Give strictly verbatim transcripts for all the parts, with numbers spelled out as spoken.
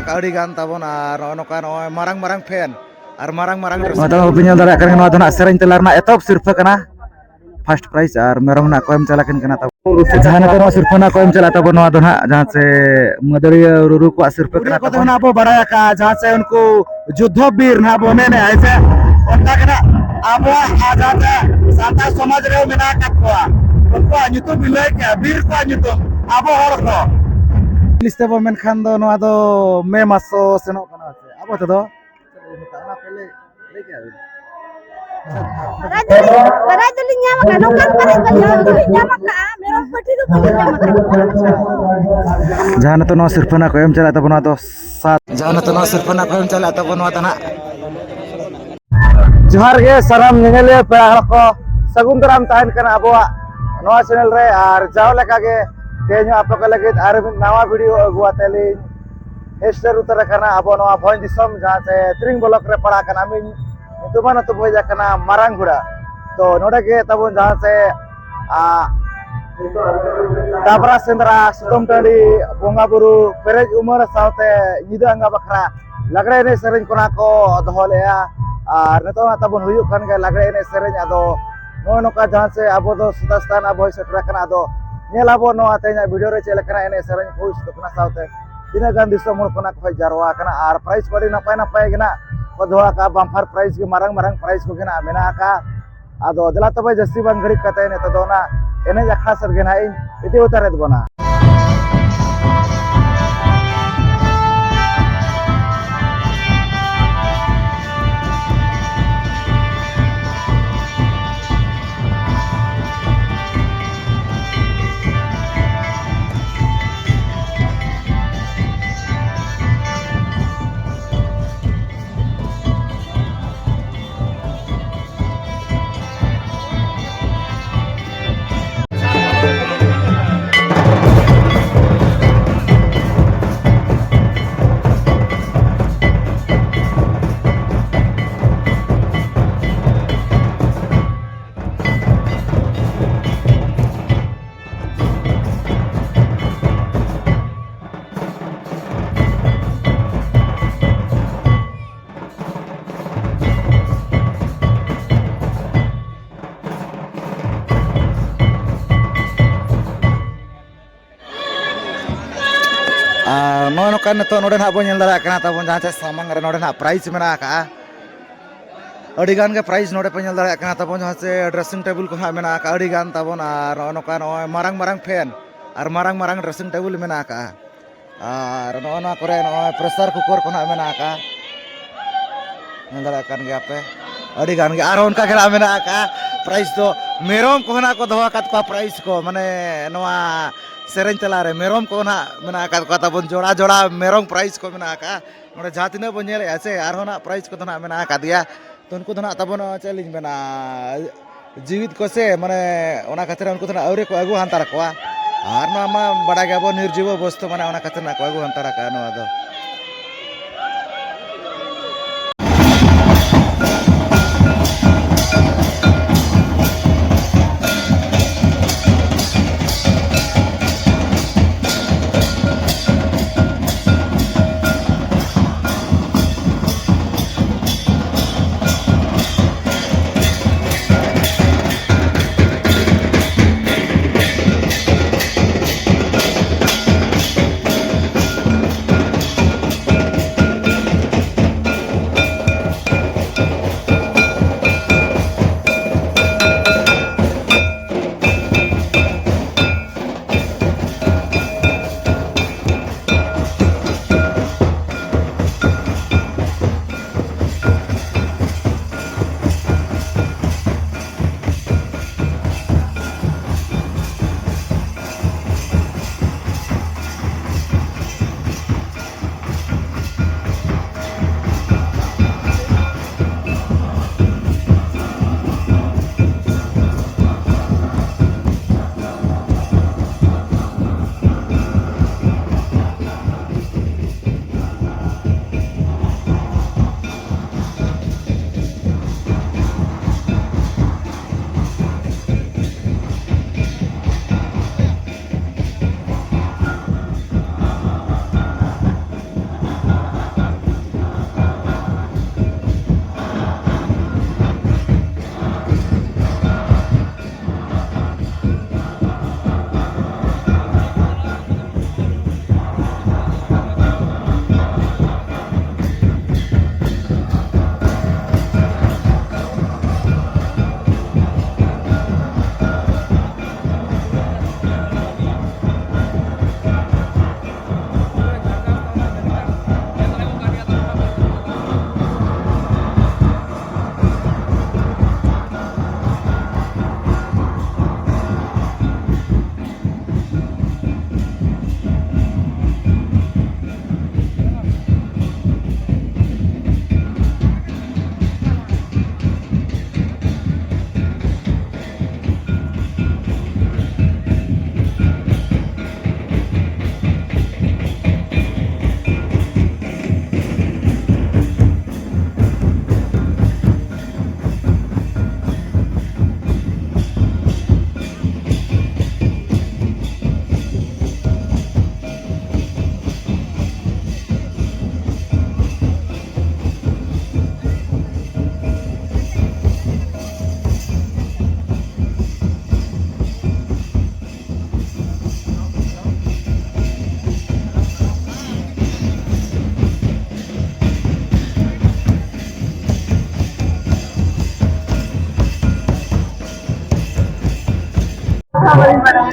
ᱟᱹᱰᱤ ᱜᱟᱱ ᱛᱟᱵᱚᱱ, ᱟᱨ ᱱᱚᱜᱼᱚ ᱱᱚᱝᱠᱟ ᱱᱚᱜᱼᱚᱭ ᱢᱟᱨᱟᱝ ᱢᱟᱨᱟᱝ ᱯᱷᱮᱱ ᱟᱨ ᱢᱟᱨᱟᱝ ᱢᱟᱨᱟᱝ ᱱᱚᱣᱟ ᱫᱚ ᱵᱟᱵᱚᱱ ᱧᱮᱞ ᱫᱟᱲᱮᱭᱟᱜ ᱠᱟᱱᱟ, ᱱᱚᱣᱟ ᱫᱚ ᱱᱟᱜ ᱥᱮᱨᱮᱧ ᱛᱟᱞᱟ ᱨᱮᱱᱟᱜ ᱮᱛᱚᱦᱚᱵ ᱥᱤᱨᱯᱷᱟᱹ ᱠᱟᱱᱟ, ᱯᱷᱟᱥᱴ ᱯᱨᱟᱭᱤᱡᱽ, ᱟᱨ ᱢᱮᱨᱚᱢ ᱱᱟᱜ ᱠᱚ ᱮᱢ ᱪᱟᱞᱟᱜ ᱠᱟᱱ ᱠᱟᱱᱟ ᱛᱟᱵᱚᱱ᱾ ᱡᱟᱦᱟᱸ ᱱᱤᱛᱚᱜ ᱱᱚᱣᱟ ᱥᱤᱨᱯᱷᱟᱹ ᱱᱟᱜ ᱠᱚ ᱮᱢ ᱪᱟᱞᱟᱜ ᱛᱟᱵᱚᱱ, ᱱᱚᱣᱟ ᱫᱚ ᱱᱟᱜ ᱡᱟᱦᱟᱸ ᱥᱮ ᱢᱟᱹᱫᱟᱹᱲᱤᱭᱟᱹ ᱨᱩᱨᱩ ᱠᱚᱣᱟᱜ ᱥᱤᱨᱯᱷᱟᱹ ᱠᱟᱱᱟ ᱠᱚᱫᱚ ᱛᱟᱵᱚᱱ᱾ ᱱᱟᱜ ᱵᱚ ᱵᱟᱲᱟᱭ ᱟᱠᱟᱫᱼᱟ, ᱡᱟᱦᱟᱸ ᱥᱮ ᱩᱱᱠᱩ ᱡᱩᱫᱽᱫᱷᱚ ᱵᱤᱨ ᱱᱟᱦᱟᱜ ᱵᱚ ᱢᱮᱱᱮᱫᱼᱟ, ᱦᱮᱸ ᱥᱮ? ᱚᱱᱠᱟ ᱜᱮ ᱱᱟᱦᱟᱜ ᱟᱵᱚᱣᱟᱜ ᱟᱨ ᱡᱟᱦᱟᱸ ᱥᱟᱱᱛᱟᱲ ᱥᱚᱢᱟᱡᱽ ᱨᱮ ᱢᱮᱱᱟᱜ ᱟᱠᱟᱫ ᱠᱚᱣᱟ, ᱩᱱᱠᱩᱣᱟᱜ ᱧᱩᱛᱩᱢ ᱵᱤᱱ ᱞᱟᱹᱭ ᱠᱮᱜᱼᱟ, ᱵᱤᱨ ᱠᱚᱣᱟᱜ ᱧᱩᱛᱩᱢ, ᱟᱵᱚ ᱦᱚᱲ ᱠᱚ᱾ ᱤᱝᱞᱤᱥ ᱛᱮᱵᱚ ᱢᱮᱱᱠᱷᱟᱱ ᱫᱚ ᱱᱚᱣᱟ ᱫᱚ ᱢᱮ ᱢᱟᱥ ᱥᱮᱱᱚᱜ ᱠᱟᱱᱟ, ᱥᱮ ᱟᱵᱚ ᱛᱮᱫᱚ ᱪᱮᱫ ᱵᱚ ᱢᱮᱛᱟᱜᱼᱟ? ᱚᱱᱟ ᱯᱮ ᱞᱟᱹᱭ, ᱞᱟᱹᱭ ᱠᱮᱜᱼᱟ ᱵᱤᱱ? ᱯᱨᱟᱭᱤᱡᱽ ᱫᱚᱞᱤᱧ, ᱯᱨᱟᱭᱤᱡᱽ ᱫᱚᱞᱤᱧ ᱧᱟᱢ ᱟᱠᱟᱫᱼᱟ, ᱱᱚᱝᱠᱟᱱ ᱯᱨᱟᱭᱤᱡᱽ ᱫᱚ ᱧᱟᱢ ᱵᱟᱹᱞᱤᱧ ᱧᱟᱢ ᱟᱠᱟᱫᱼᱟ, ᱢᱮᱨᱚᱢ ᱯᱟᱹᱴᱷᱤ ᱫᱚ ᱵᱟᱹᱞᱤᱧ ᱧᱟᱢ ᱟᱠᱟᱫᱼᱟ᱾ ᱡᱟᱦᱟᱸ ᱱᱤᱛᱚᱜ ᱱᱚᱣᱟ ᱥᱤᱨᱯᱷᱟᱹ ᱱᱟᱜ ᱠᱚ ᱮᱢ ᱪᱟᱞᱟᱜ ᱛᱟᱵᱚᱱᱟ, ᱱᱚᱣᱟ ᱫᱚ ᱥᱟᱛ᱾ ᱡᱟᱦᱟᱸ ᱱᱤᱛᱚᱜ ᱱᱚᱣᱟ ᱥᱤᱨᱯᱷᱟᱹ ᱱᱟᱜ ᱠᱚ ᱮᱢ ᱪᱟᱞᱟᱜ ᱛᱟᱵᱚᱱᱟ, ᱱᱚᱣᱟ ᱫᱚ ᱱᱟᱜ ᱡᱚᱦᱟᱨ ᱜᱮ ᱥᱟᱱᱟᱢ ᱧᱮᱧᱮᱞᱤᱭᱟᱹ ᱯᱮᱲᱟ ᱦᱚᱲ ᱠᱚ, ᱥᱟᱹᱜᱩᱱ ᱫᱟᱨᱟᱢ ᱛᱟᱦᱮᱱ ᱠᱟᱱᱟ ᱟᱵᱚᱣᱟᱜ ᱱᱚᱣᱟ ᱪᱮᱱᱮᱞ ᱨᱮ᱾ ᱟᱨ ᱡᱟᱣ ᱞᱮᱠᱟ ᱜᱮ ᱛᱮᱦᱮᱧ ᱦᱚᱸ ᱟᱯᱮ ᱠᱚ ᱞᱟᱹᱜᱤᱫ ᱟᱨ ᱢᱤᱫ ᱱᱟᱣᱟ ᱵᱷᱤᱰᱤᱭᱳ ᱟᱹᱜᱩ ᱟᱛᱮ ᱞᱤᱧ ᱦᱮᱡ ᱥᱮᱴᱮᱨ ᱩᱛᱟᱹᱨ ᱟᱠᱟᱱᱟ ᱟᱵᱚ ᱱᱚᱣᱟ ᱵᱷᱚᱸᱡᱽ ᱫᱤᱥᱚᱢ, ᱡᱟᱦᱟᱸ ᱥᱮ ᱛᱤᱨᱤᱝ ᱵᱞᱚᱠ ᱨᱮ ᱯᱟᱲᱟᱜ ᱠᱟᱱᱟ᱾ ᱢᱤᱫ ᱧᱩᱛᱩᱢᱟᱱ ᱟᱹᱛᱩ ᱵᱚ ᱦᱮᱡ ᱟᱠᱟᱱᱟ ᱢᱟᱨᱟᱝ ᱜᱷᱩᱲᱟ᱾ ᱛᱚ ᱱᱚᱰᱮ ᱜᱮ ᱛᱟᱵᱚᱱ ᱡᱟᱦᱟᱸ ᱥᱮ, ᱟ, ᱰᱟᱵᱨᱟ ᱥᱮᱸᱫᱽᱨᱟ, ᱥᱩᱛᱟᱹᱢ ᱴᱟᱺᱰᱤ, ᱵᱚᱸᱜᱟ ᱵᱩᱨᱩ, ᱯᱮᱨᱮᱡ ᱩᱢᱟᱹᱨ ᱥᱟᱶᱛᱮ ᱧᱤᱫᱟᱹ ᱟᱸᱜᱟ ᱵᱟᱠᱷᱨᱟ ᱞᱟᱜᱽᱲᱮ ᱮᱱᱮᱡ ᱥᱮᱨᱮᱧ ᱠᱚ ᱱᱟᱜ ᱠᱚ ᱫᱚᱦᱚ ᱞᱮᱜᱼᱟ᱾ ᱟᱨ ᱱᱤᱛᱚᱜ ᱱᱟᱜ ᱛᱟᱵᱚᱱ ᱦᱩᱭᱩᱜ ᱠᱟᱱ ᱜᱮᱭᱟ ᱞᱟᱜᱽᱲᱮ ᱮᱱᱮᱡ ᱥᱮᱨᱮᱧ᱾ ᱟᱫᱚ ᱱᱚᱜᱼᱚᱭ ᱱᱚᱝᱠᱟ ᱡᱟᱦᱟᱸ ᱥᱮ ᱟᱵᱚ ᱫᱚ ᱥᱮᱛᱟᱜ ᱥᱮᱛᱟᱜ ᱱᱟᱜ ᱵᱚ ᱦᱮᱡ ᱥᱮᱴᱮᱨ ᱟᱠᱟᱱᱟ᱾ ᱟᱫᱚ ᱧᱮᱞ ᱟᱵᱚ ᱱᱚᱣᱟ ᱛᱮᱦᱮᱧᱟᱜ ᱵᱷᱤᱰᱤᱭᱳ ᱨᱮ ᱪᱮᱫ ᱞᱮᱠᱟᱱᱟᱜ ᱮᱱᱮᱡ ᱥᱮᱨᱮᱧ ᱠᱚ ᱦᱩᱭ ᱥᱟᱹᱛᱚᱜ ᱠᱟᱱᱟ, ᱥᱟᱶᱛᱮ ᱛᱤᱱᱟᱹᱜ ᱜᱟᱱ ᱫᱤᱥᱚᱢ ᱦᱚᱲ ᱠᱚ ᱱᱟᱜ ᱠᱚ ᱦᱮᱡ ᱡᱟᱨᱣᱟ ᱟᱠᱟᱱᱟ᱾ ᱟᱨ ᱯᱨᱟᱭᱤᱡᱽ ᱠᱚ ᱟᱹᱰᱤ ᱱᱟᱯᱟᱭ ᱱᱟᱯᱟᱭ ᱜᱮ ᱱᱟᱜ ᱠᱚ ᱫᱚᱦᱚ ᱟᱠᱟᱫᱼᱟ, ᱵᱟᱢᱯᱟᱨ ᱯᱨᱟᱭᱤᱡᱽ ᱜᱮ, ᱢᱟᱨᱟᱝ ᱢᱟᱨᱟᱝ ᱯᱨᱟᱭᱤᱡᱽ ᱠᱚᱜᱮ ᱱᱟᱜ ᱢᱮᱱᱟᱜ ᱟᱠᱟᱫᱼᱟ᱾ ᱟᱫᱚ ᱫᱮᱞᱟ ᱛᱚᱵᱮ ᱡᱟᱹᱥᱛᱤ ᱵᱟᱝ ᱜᱷᱟᱹᱲᱤᱡ ᱠᱟᱛᱮ ᱱᱤᱛᱚᱜ ᱫᱚ ᱚᱱᱟ ᱮᱱᱮᱡ ᱟᱠᱷᱲᱟ ᱥᱮᱫ ᱜᱮ ᱱᱟᱜ ᱤᱧ ᱤᱫᱤ ᱩᱛᱟᱹᱨᱮᱫ ᱵᱚᱱᱟ᱾ ᱟᱨ ᱱᱚᱜᱼᱚᱭ ᱱᱚᱝᱠᱟ ᱱᱤᱛᱚᱜ ᱱᱚᱰᱮ ᱱᱟᱦᱟᱜ ᱵᱚᱱ ᱧᱮᱞ ᱫᱟᱲᱮᱭᱟᱜ ᱠᱟᱱᱟ ᱛᱟᱵᱚᱱ, ᱡᱟᱦᱟᱸ ᱪᱮ ᱥᱟᱢᱟᱝ ᱨᱮ ᱱᱚᱰᱮ ᱱᱟᱦᱟᱜ ᱯᱨᱟᱭᱤᱡᱽ ᱢᱮᱱᱟᱜ ᱟᱠᱟᱫᱼᱟ᱾ ᱟᱹᱰᱤ ᱜᱟᱱ ᱜᱮ ᱯᱨᱟᱭᱤᱡᱽ ᱱᱚᱰᱮ ᱯᱮ ᱧᱮᱞ ᱫᱟᱲᱮᱭᱟᱜ ᱠᱟᱱᱟ ᱛᱟᱵᱚᱱ, ᱡᱟᱦᱟᱸ ᱪᱮ ᱰᱨᱮᱥᱤᱝ ᱴᱮᱵᱤᱞ ᱠᱚ ᱱᱟᱦᱟᱜ ᱢᱮᱱᱟᱜ ᱟᱠᱟᱫᱼᱟ ᱟᱹᱰᱤ ᱜᱟᱱ ᱛᱟᱵᱚᱱ᱾ ᱟᱨ ᱱᱚᱜᱼᱚᱭ ᱱᱚᱝᱠᱟ ᱱᱚᱜᱼᱚᱭ ᱢᱟᱨᱟᱝ ᱢᱟᱨᱟᱝ ᱯᱷᱮᱱ ᱟᱨ ᱢᱟᱨᱟᱝ ᱢᱟᱨᱟᱝ ᱰᱨᱮᱥᱤᱝ ᱴᱮᱵᱤᱞ ᱢᱮᱱᱟᱜ ᱟᱠᱟᱫᱼᱟ᱾ ᱟᱨ ᱱᱚᱜᱼᱚ ᱱᱚᱣᱟ ᱠᱚᱨᱮ ᱱᱚᱜᱼᱚᱭ ᱯᱨᱮᱥᱟᱨ ᱠᱩᱠᱟᱨ ᱠᱚ ᱱᱟᱦᱟᱜ ᱢᱮᱱᱟᱜ ᱟᱠᱟᱫᱼᱟ, ᱧᱮᱞ ᱫᱟᱲᱮᱭᱟᱜ ᱠᱟᱱ ᱜᱮᱭᱟ ᱯᱮ᱾ ᱟᱹᱰᱤ ᱜᱟᱱ ᱜᱮ ᱟᱨᱦᱚᱸ ᱚᱱᱠᱟ ᱜᱮ ᱱᱟᱦᱟᱜ ᱢᱮᱱᱟᱜ ᱟᱠᱟᱫᱼᱟ᱾ ᱯᱨᱟᱭᱤᱡᱽ ᱫᱚ ᱢᱮᱨᱚᱢ ᱠᱚ ᱱᱟᱦᱟᱜ ᱠᱚ ᱫᱚᱦᱚ ᱟᱠᱟᱫ ᱠᱚᱣᱟ, ᱯᱨᱟᱭᱤᱡᱽ ᱠᱚ, ᱢᱟᱱᱮ ᱱᱚᱣᱟ ᱥᱮᱨᱮᱧ ᱛᱟᱞᱟᱨᱮ ᱢᱮᱨᱚᱢ ᱠᱚ ᱱᱟᱦᱟᱜ ᱢᱮᱱᱟᱜ ᱟᱠᱟᱫ ᱠᱚᱣᱟ ᱛᱟᱵᱚᱱ, ᱡᱚᱲᱟ ᱡᱚᱲᱟ ᱢᱮᱨᱚᱢ ᱯᱨᱟᱭᱤᱡᱽ ᱠᱚ ᱢᱮᱱᱟᱜ ᱟᱠᱟᱫᱼᱟ᱾ ᱱᱚᱰᱮ ᱡᱟᱦᱟᱸ ᱛᱤᱱᱟᱹᱜ ᱵᱚᱱ ᱧᱮᱞᱮᱫᱼᱟ ᱥᱮ, ᱟᱨᱦᱚᱸ ᱱᱟᱦᱟᱜ ᱯᱨᱟᱭᱤᱡᱽ ᱠᱚᱫᱚ ᱱᱟᱦᱟᱜ ᱢᱮᱱᱟᱜ ᱟᱠᱟᱫ ᱜᱮᱭᱟ᱾ ᱛᱚ ᱩᱱᱠᱩ ᱫᱚ ᱱᱟᱦᱟᱜ ᱛᱟᱵᱚᱱ, ᱪᱮᱫ ᱞᱤᱧ ᱢᱮᱱᱟ, ᱡᱤᱣᱤᱫ ᱠᱚ ᱥᱮ, ᱢᱟᱱᱮ ᱚᱱᱟ ᱠᱷᱟᱹᱛᱤᱨ ᱩᱱᱠᱩ ᱫᱚ ᱱᱟᱦᱟᱜ ᱟᱹᱣᱨᱤ ᱠᱚ ᱟᱹᱜᱩ ᱦᱟᱱᱛᱟᱲ ᱠᱚᱣᱟ᱾ ᱟᱨ ᱱᱚᱣᱟ ᱢᱟ ᱵᱟᱰᱟᱭ ᱜᱮᱭᱟᱵᱚᱱ, ᱱᱤᱨᱡᱤᱵᱚ ᱵᱚᱥᱛᱩ, ᱢᱟᱱᱮ ᱚᱱᱟ ᱠᱷᱟᱹᱛᱤᱨ ᱱᱟᱦᱟᱜ ᱠᱚ ᱟᱹᱜᱩ ᱦᱟᱱᱛᱟᱲ ᱟᱠᱟᱫᱼᱟ ᱱᱚᱣᱟ ᱫᱚ᱾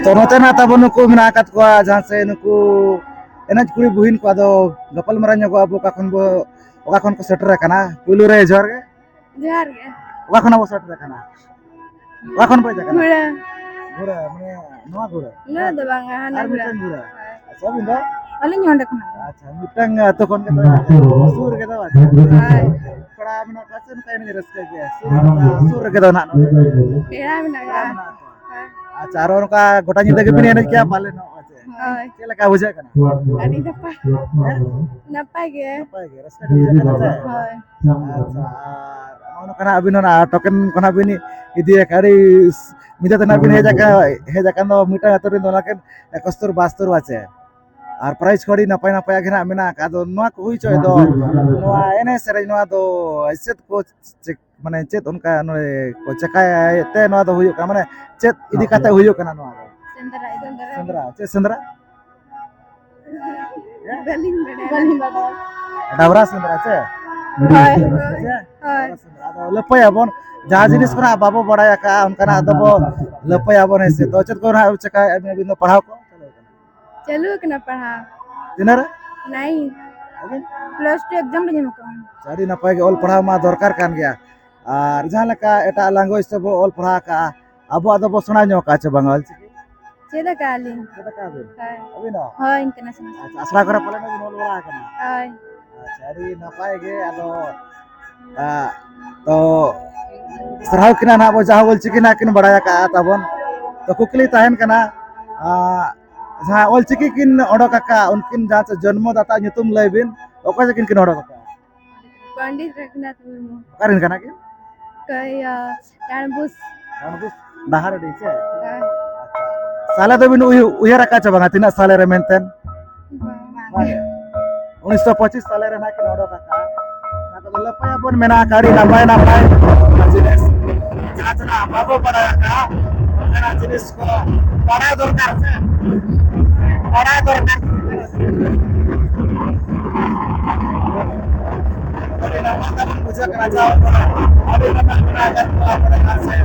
ᱛᱚ ᱱᱚᱛᱮ ᱱᱟᱜ ᱛᱟᱵᱚᱱ ᱱᱩᱠᱩ ᱢᱮᱱᱟᱜ ᱟᱠᱟᱫ ᱠᱚᱣᱟ, ᱡᱟᱦᱟᱸ ᱥᱮ ᱱᱩᱠᱩ ᱮᱱᱮᱡ ᱠᱩᱲᱤ ᱵᱩᱦᱤᱱ ᱠᱚ᱾ ᱟᱫᱚ ᱜᱟᱯᱟᱞ ᱢᱟᱨᱟᱣ ᱧᱚᱜᱚᱜ ᱟᱵᱚ ᱚᱠᱟ ᱠᱷᱚᱱ ᱵᱚ, ᱚᱠᱟ ᱠᱷᱚᱱ ᱠᱚ ᱥᱮᱴᱮᱨ ᱟᱠᱟᱱᱟ᱾ ᱯᱩᱭᱞᱩ ᱨᱮ ᱡᱚᱦᱟᱨ ᱜᱮ᱾ ᱡᱚᱦᱟᱨ ᱜᱮ᱾ ᱚᱠᱟ ᱠᱷᱚᱱ ᱵᱚ ᱥᱮᱴᱮᱨ ᱟᱠᱟᱱᱟ? ᱚᱠᱟ ᱠᱷᱚᱱ ᱯᱮ ᱦᱮᱡ ᱟᱠᱟᱱᱟ? ᱜᱷᱩᱲᱟᱹ᱾ ᱜᱷᱩᱲᱟᱹ, ᱢᱟᱱᱮ ᱱᱚᱣᱟ ᱜᱷᱩᱲᱟᱹ? ᱱᱚᱣᱟ ᱫᱚ ᱵᱟᱝᱟ, ᱦᱟᱱᱟ ᱟᱨ ᱜᱷᱩᱲᱟᱹ᱾ ᱢᱤᱫᱴᱟᱝ ᱜᱷᱩᱲᱟᱹ? ᱦᱳᱭ᱾ ᱟᱪᱪᱷᱟ, ᱟᱹᱵᱤᱱ ᱫᱚ? ᱟᱹᱞᱤᱧ ᱦᱚᱸ ᱚᱸᱰᱮ ᱠᱷᱚᱱᱟᱜ᱾ ᱟᱪᱪᱷᱟ, ᱢᱤᱫᱴᱟᱝ ᱟᱹᱛᱩ ᱠᱷᱚᱱ ᱜᱮ ᱛᱚ, ᱥᱩᱨ ᱨᱮᱜᱮ ᱛᱚ᱾ ᱦᱳᱭ᱾ ᱯᱮᱲᱟ ᱢᱮᱱᱟᱜ ᱠᱚᱣᱟ ᱥᱮ ᱱᱚᱝᱠᱟ ᱮᱱᱮᱡ ᱨᱟᱹᱥᱠᱟᱹ ᱜᱮ? ᱥᱩᱨ, ᱥᱩᱨ ᱨᱮᱜᱮ ᱫᱚ ᱱᱟᱜ ᱱᱚᱰᱮ᱾ ᱯᱮᱲᱟ ᱢᱮᱱᱟᱜ ᱯᱮᱲᱟ ᱠᱚᱣᱟ᱾ ᱢᱮᱱᱟᱜ ᱠᱚᱣᱟ᱾ ᱦᱳᱭ᱾ ᱟᱪᱪᱷᱟ, ᱟᱨᱚ ᱱᱚᱝᱠᱟ ᱜᱚᱴᱟ ᱧᱤᱫᱟᱹ ᱜᱮᱵᱤᱱ ᱮᱱᱮᱡ ᱠᱮᱭᱟ ᱯᱟᱞᱮ ᱱᱚᱜᱼᱚᱭ ᱪᱮ? ᱦᱳᱭ᱾ ᱪᱮᱫ ᱞᱮᱠᱟ ᱵᱩᱡᱷᱟᱹᱜ ᱠᱟᱱᱟ? ᱟᱹᱰᱤ ᱱᱟᱯᱟᱭ᱾ ᱦᱮᱸ? ᱱᱟᱯᱟᱭ ᱜᱮ᱾ ᱱᱟᱯᱟᱭ ᱜᱮ, ᱨᱟᱹᱥᱠᱟᱹ ᱜᱮ ᱵᱩᱡᱷᱟᱹᱜ ᱠᱟᱱᱟ ᱥᱮ? ᱦᱳᱭ᱾ ᱟᱪᱪᱷᱟ, ᱟᱨ ᱱᱚᱜᱼᱚ ᱱᱚᱝᱠᱟᱱᱟᱜ ᱟᱹᱵᱤᱱ ᱚᱱᱟ ᱴᱳᱠᱮᱱ ᱠᱚ ᱱᱟᱜ ᱵᱤᱱ ᱤᱫᱤᱭᱟ, ᱟᱹᱰᱤ ᱧᱤᱫᱟᱹ ᱛᱮ ᱱᱟᱜ ᱵᱤᱱ ᱦᱮᱡ ᱟᱠᱟᱱ, ᱦᱮᱡ ᱟᱠᱟᱱ ᱫᱚ ᱢᱤᱫᱴᱟᱝ ᱟᱹᱛᱩ ᱨᱮᱱ ᱫᱚ ᱚᱱᱟ ᱠᱤᱱ ᱮᱠᱟᱛᱛᱳᱨ ᱵᱟᱦᱟᱛᱛᱳᱨ ᱟᱪᱮ᱾ ᱟᱨ ᱯᱨᱟᱭᱤᱡᱽ ᱠᱚ ᱟᱹᱰᱤ ᱱᱟᱯᱟᱭ ᱱᱟᱯᱟᱭᱟᱜ ᱜᱮ ᱱᱟᱜ ᱢᱮᱱᱟᱜ ᱟᱠᱟᱫ᱾ ᱟᱫᱚ ᱱᱚᱣᱟ ᱠᱚ ᱦᱩᱭ ᱦᱚᱪᱚᱭ ᱫᱚ, ᱱᱚᱣᱟ ᱮᱱᱮᱡ ᱥᱮᱨᱮᱧ, ᱱᱚᱣᱟ ᱫᱚ ᱪᱮᱫ ᱠᱚ ᱪᱮ-, ᱢᱟᱱᱮ ᱪᱮᱫ ᱚᱱᱠᱟ ᱱᱚᱰᱮ ᱠᱚ ᱪᱮᱠᱟᱭᱮᱫ ᱛᱮ ᱱᱚᱣᱟ ᱫᱚ ᱦᱩᱭᱩᱜ ᱠᱟᱱᱟ? ᱢᱟᱱᱮ ᱪᱮᱫ ᱤᱫᱤ ᱠᱟᱛᱮ ᱦᱩᱭᱩᱜ ᱠᱟᱱᱟ ᱱᱚᱣᱟ ᱫᱚ? ᱥᱮᱸᱫᱽᱨᱟ, ᱥᱮᱸᱫᱽᱨᱟ᱾ ᱥᱮᱸᱫᱽᱨᱟ? ᱪᱮᱫ ᱥᱮᱸᱫᱽᱨᱟ? ᱵᱟᱹᱞᱤᱧ ᱵᱟᱲᱟᱭᱟ᱾ ᱵᱟᱹᱞᱤᱧ ᱵᱟᱲᱟᱭᱟ᱾ ᱰᱟᱵᱨᱟ ᱥᱮᱸᱫᱽᱨᱟ ᱪᱮ? ᱦᱳᱭ᱾ ᱦᱮᱸ? ᱦᱳᱭ᱾ ᱰᱟᱵᱨᱟ ᱥᱮᱸᱫᱽᱨᱟ᱾ ᱟᱫᱚ ᱞᱟᱹᱯᱟᱹᱭᱟᱵᱚᱱ, ᱡᱟᱦᱟᱸ ᱡᱤᱱᱤᱥ ᱠᱚ ᱱᱟᱜ ᱵᱟᱵᱚ ᱵᱟᱲᱟᱭ ᱟᱠᱟᱫᱼᱟ, ᱚᱱᱠᱟᱱᱟᱜ ᱫᱚᱵᱚ ᱞᱟᱹᱯᱟᱹᱭᱟᱵᱚᱱ, ᱦᱮᱸ ᱥᱮ? ᱛᱚ ᱪᱮᱫ ᱠᱚ ᱱᱟᱜ ᱪᱮᱠᱟᱭᱮᱫᱼᱟ ᱵᱤᱱ ᱟᱹᱵᱤᱱ ᱫᱚ? ᱯᱟᱲᱦᱟᱣ ᱠᱚ? ᱪᱟᱹᱞᱩ ᱟᱠᱟᱱᱟ ᱯᱟᱲᱦᱟᱣ᱾ ᱛᱤᱱᱟᱹᱜ ᱨᱮ? ᱱᱟᱭᱤᱱ᱾ ᱟᱹᱵᱤᱱ? ᱯᱞᱟᱥ ᱴᱩ ᱮᱠᱡᱟᱢ ᱞᱤᱧ ᱮᱢ ᱟᱠᱟᱫᱼᱟ᱾ ᱟᱹᱰᱤ ᱱᱟᱯᱟᱭ ᱜᱮ, ᱚᱞ ᱯᱟᱲᱦᱟᱣ ᱢᱟ ᱫᱚᱨᱠᱟᱨ ᱠᱟᱱ ᱜᱮᱭᱟ᱾ ᱟᱨ ᱡᱟᱦᱟᱸ ᱞᱮᱠᱟ ᱮᱴᱟᱜ ᱞᱮᱝᱜᱩᱭᱮᱡᱽ ᱛᱮᱵᱚ ᱚᱞ ᱯᱟᱲᱦᱟᱣ ᱟᱠᱟᱫᱼᱟ, ᱟᱵᱚᱣᱟᱜ ᱫᱚᱵᱚ ᱥᱮᱬᱟ ᱧᱚᱜ ᱟᱠᱟᱫᱼᱟ ᱪᱮ ᱵᱟᱝᱟ ᱚᱞᱪᱤᱠᱤ? ᱪᱮᱫ ᱟᱠᱟᱫᱼᱟ ᱞᱤᱧ᱾ ᱪᱮᱫ ᱟᱠᱟᱫᱼᱟ ᱵᱤᱱ? ᱦᱳᱭ᱾ ᱟᱹᱵᱤᱱ ᱦᱚᱸ? ᱦᱳᱭ, ᱤᱱᱴᱟᱨᱱᱮᱥᱱᱟᱞ᱾ ᱟᱪᱪᱷᱟ, ᱟᱥᱲᱟ ᱠᱚᱨᱮ ᱯᱟᱞᱮᱱ ᱵᱤᱱ ᱚᱞ ᱵᱟᱲᱟ ᱟᱠᱟᱱᱟ? ᱦᱳᱭ᱾ ᱟᱪᱪᱷᱟ, ᱟᱹᱰᱤ ᱱᱟᱯᱟᱭ ᱜᱮ᱾ ᱟᱫᱚ, ᱟ, ᱛᱚ ᱥᱟᱨᱦᱟᱣ ᱠᱤᱱᱟ ᱱᱟᱦᱟᱜ ᱵᱚ, ᱡᱟᱦᱟᱸ ᱚᱞᱪᱤᱠᱤ ᱱᱟᱦᱟᱜ ᱠᱤᱱ ᱵᱟᱲᱟᱭ ᱟᱠᱟᱫᱼᱟ ᱛᱟᱵᱚᱱ᱾ ᱛᱚ ᱠᱩᱠᱞᱤ ᱛᱟᱦᱮᱱ ᱠᱟᱱᱟ, ᱟ, ᱡᱟᱦᱟᱸ ᱚᱞᱪᱤᱠᱤ ᱠᱤᱱ ᱚᱰᱚᱠ ᱟᱠᱟᱫ, ᱩᱱᱠᱤᱱ ᱡᱟᱦᱟᱸ ᱪᱮ ᱡᱚᱱᱢᱚ ᱫᱟᱛᱟ ᱧᱩᱛᱩᱢ ᱞᱟᱹᱭ ᱵᱤᱱ, ᱚᱠᱚᱭ ᱛᱟᱹᱠᱤᱱ ᱠᱤᱱ ᱚᱰᱚᱠ ᱟᱠᱟᱫᱼᱟ? ᱯᱚᱱᱰᱤᱛ ᱨᱚᱜᱷᱩᱱᱟᱛᱷ ᱢᱩᱨᱢᱩ᱾ ᱚᱠᱟ ᱨᱮᱱ ᱠᱟᱱᱟ ᱠᱤᱱ? ᱠᱟᱹᱭ, ᱟ, ᱰᱟᱸᱰᱵᱩᱥ᱾ ᱰᱟᱸᱰᱵᱩᱥ ᱰᱟᱦᱟᱨᱰᱤ ᱥᱮ? ᱦᱮᱸ᱾ ᱟᱪᱪᱷᱟ᱾ ᱥᱟᱞᱮ ᱫᱚᱵᱤᱱ ᱩᱭ-, ᱩᱭᱦᱟᱹᱨ ᱟᱠᱟᱫ ᱪᱮ ᱵᱟᱝᱟ, ᱛᱤᱱᱟᱹᱜ ᱥᱟᱞᱮ ᱨᱮ ᱢᱮᱱᱛᱮ? ᱵᱟᱝ᱾ ᱵᱟᱝ᱾ ᱩᱱᱤᱥᱥᱚ ᱯᱚᱸᱪᱤᱥ ᱥᱟᱞᱮ ᱨᱮ ᱱᱟᱜ ᱠᱤᱱ ᱚᱰᱚᱠ ᱟᱠᱟᱫᱼᱟ᱾ ᱚᱱᱟ ᱠᱚᱫᱚ ᱞᱟᱹᱯᱟᱹᱭᱟᱵᱚᱱ, ᱢᱮᱱᱟᱜᱼᱟ ᱟᱹᱰᱤ ᱱᱟᱯᱟᱭ ᱱᱟᱯᱟᱭ ᱡᱤᱱᱤᱥ, ᱡᱟᱦᱟᱸ ᱛᱤᱱᱟᱹᱜ ᱵᱟᱵᱚ ᱵᱟᱲᱟᱭ ᱟᱠᱟᱫᱼᱟ, ᱚᱱᱠᱟᱱᱟᱜ ᱡᱤᱱᱤᱥ ᱠᱚ ᱵᱟᱲᱟᱭ ᱫᱚᱨᱠᱟᱨ ᱥᱮ? ᱵᱟᱲᱟᱭ ᱫᱚᱨᱠᱟᱨ᱾ ᱟᱹᱰᱤ ᱱᱟᱯᱟᱭ ᱛᱟᱵᱚᱱ ᱵᱩᱡᱷᱟᱹᱜ ᱠᱟᱱᱟ, ᱡᱟᱣ ᱠᱚᱨᱮ ᱟᱹᱰᱤ ᱱᱟᱯᱟᱭ ᱢᱮᱱᱟᱜ ᱟᱠᱟᱫ ᱠᱚᱣᱟ ᱟᱵᱚᱨᱮᱱ ᱟᱨ ᱥᱮ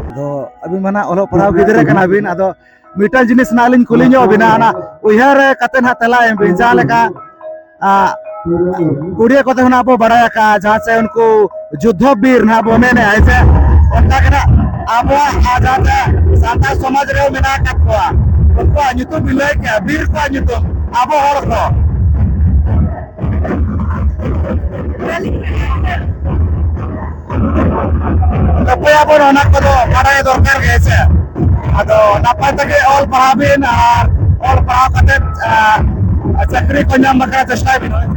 ᱟᱫᱚ ᱟᱹᱵᱤᱱ ᱢᱟ ᱱᱟᱜ ᱚᱞᱚᱜ ᱯᱟᱲᱦᱟᱣ ᱜᱤᱫᱽᱨᱟᱹ ᱠᱟᱱᱟ ᱵᱤᱱ, ᱟᱫᱚ ᱢᱤᱫᱴᱟᱝ ᱡᱤᱱᱤᱥ ᱱᱟᱜ ᱞᱤᱧ ᱠᱩᱞᱤ ᱧᱚᱜ ᱵᱤᱱᱟ, ᱚᱱᱟ ᱩᱭᱦᱟᱹᱨ ᱠᱟᱛᱮ ᱱᱟᱜ ᱛᱮᱞᱟ ᱮᱢ ᱵᱤᱱ᱾ ᱡᱟᱦᱟᱸ ᱞᱮᱠᱟ, ᱟ, ᱠᱩᱲᱤᱭᱟᱹ ᱠᱚᱛᱮ ᱦᱚᱸ ᱱᱟᱜ ᱵᱚ ᱵᱟᱲᱟᱭ ᱟᱠᱟᱫᱼᱟ, ᱡᱟᱦᱟᱸ ᱪᱮ ᱩᱱᱠᱩ ᱡᱩᱫᱽᱫᱷᱚ ᱵᱤᱨ ᱱᱟᱜ ᱵᱚ ᱢᱮᱱᱮᱫᱼᱟ, ᱦᱮᱸ ᱥᱮ? ᱚᱱᱠᱟ ᱜᱮ ᱱᱟᱜ ᱟᱵᱚᱣᱟᱜ, ᱟ, ᱡᱟᱦᱟᱸ ᱪᱮ ᱥᱟᱱᱛᱟᱲ ᱥᱚᱢᱟᱡᱽ ᱨᱮ ᱢᱮᱱᱟᱜ ᱟᱠᱟᱫ ᱠᱚᱣᱟ, ᱩᱱᱠᱩᱣᱟᱜ ᱧᱩᱛᱩᱢ ᱵᱤᱱ ᱞᱟᱹᱭ ᱠᱮᱜᱼᱟ, ᱵᱤᱨ ᱠᱚᱣᱟᱜ ᱧᱩᱛᱩᱢ, ᱟᱵᱚ ᱦᱚᱲ ᱠᱚ᱾ ᱛᱟᱯᱚᱨᱮ ᱟᱵᱚ ᱚᱱᱟ ᱠᱚᱫᱚ ᱵᱟᱰᱟᱭ ᱫᱚᱨᱠᱟᱨ ᱜᱮ, ᱦᱮᱸ ᱥᱮ? ᱟᱫᱚ ᱱᱟᱯᱟᱭ ᱛᱮᱜᱮ ᱚᱞ ᱯᱟᱲᱦᱟᱣ ᱵᱤᱱ, ᱟᱨ ᱚᱞ ᱯᱟᱲᱦᱟᱣ ᱠᱟᱛᱮ, ᱟ, ᱪᱟᱹᱠᱨᱤ ᱠᱚ ᱧᱟᱢ ᱵᱟᱠᱷᱨᱟ ᱪᱮᱥᱴᱟᱭ ᱵᱤᱱ᱾ ᱟᱨ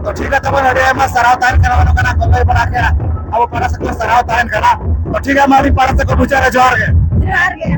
ᱛᱚ ᱴᱷᱤᱠ ᱜᱮᱭᱟ, ᱛᱟᱵᱚᱱ ᱟᱹᱰᱤ ᱟᱭᱢᱟ ᱥᱟᱨᱦᱟᱣ ᱛᱟᱦᱮᱱ ᱠᱟᱱᱟ, ᱱᱚᱝᱠᱟᱱᱟᱜ ᱠᱚ ᱞᱟᱹᱭ ᱵᱟᱲᱟ ᱠᱮᱫᱟ, ᱟᱵᱚ ᱯᱟᱲᱟ ᱥᱮᱫ ᱠᱷᱚᱱ ᱥᱟᱨᱦᱟᱣ ᱛᱟᱦᱮᱱ ᱠᱟᱱᱟ᱾ ᱛᱚ ᱴᱷᱤᱠ ᱜᱮᱭᱟ, ᱢᱟ ᱟᱹᱞᱤᱧ ᱯᱟᱲᱟ ᱥᱮᱫ ᱠᱷᱚᱱ ᱢᱩᱪᱟᱹᱫ ᱨᱮ ᱡᱚᱦᱟᱨ ᱜᱮ᱾ ᱡᱚᱦᱟᱨ ᱜᱮ᱾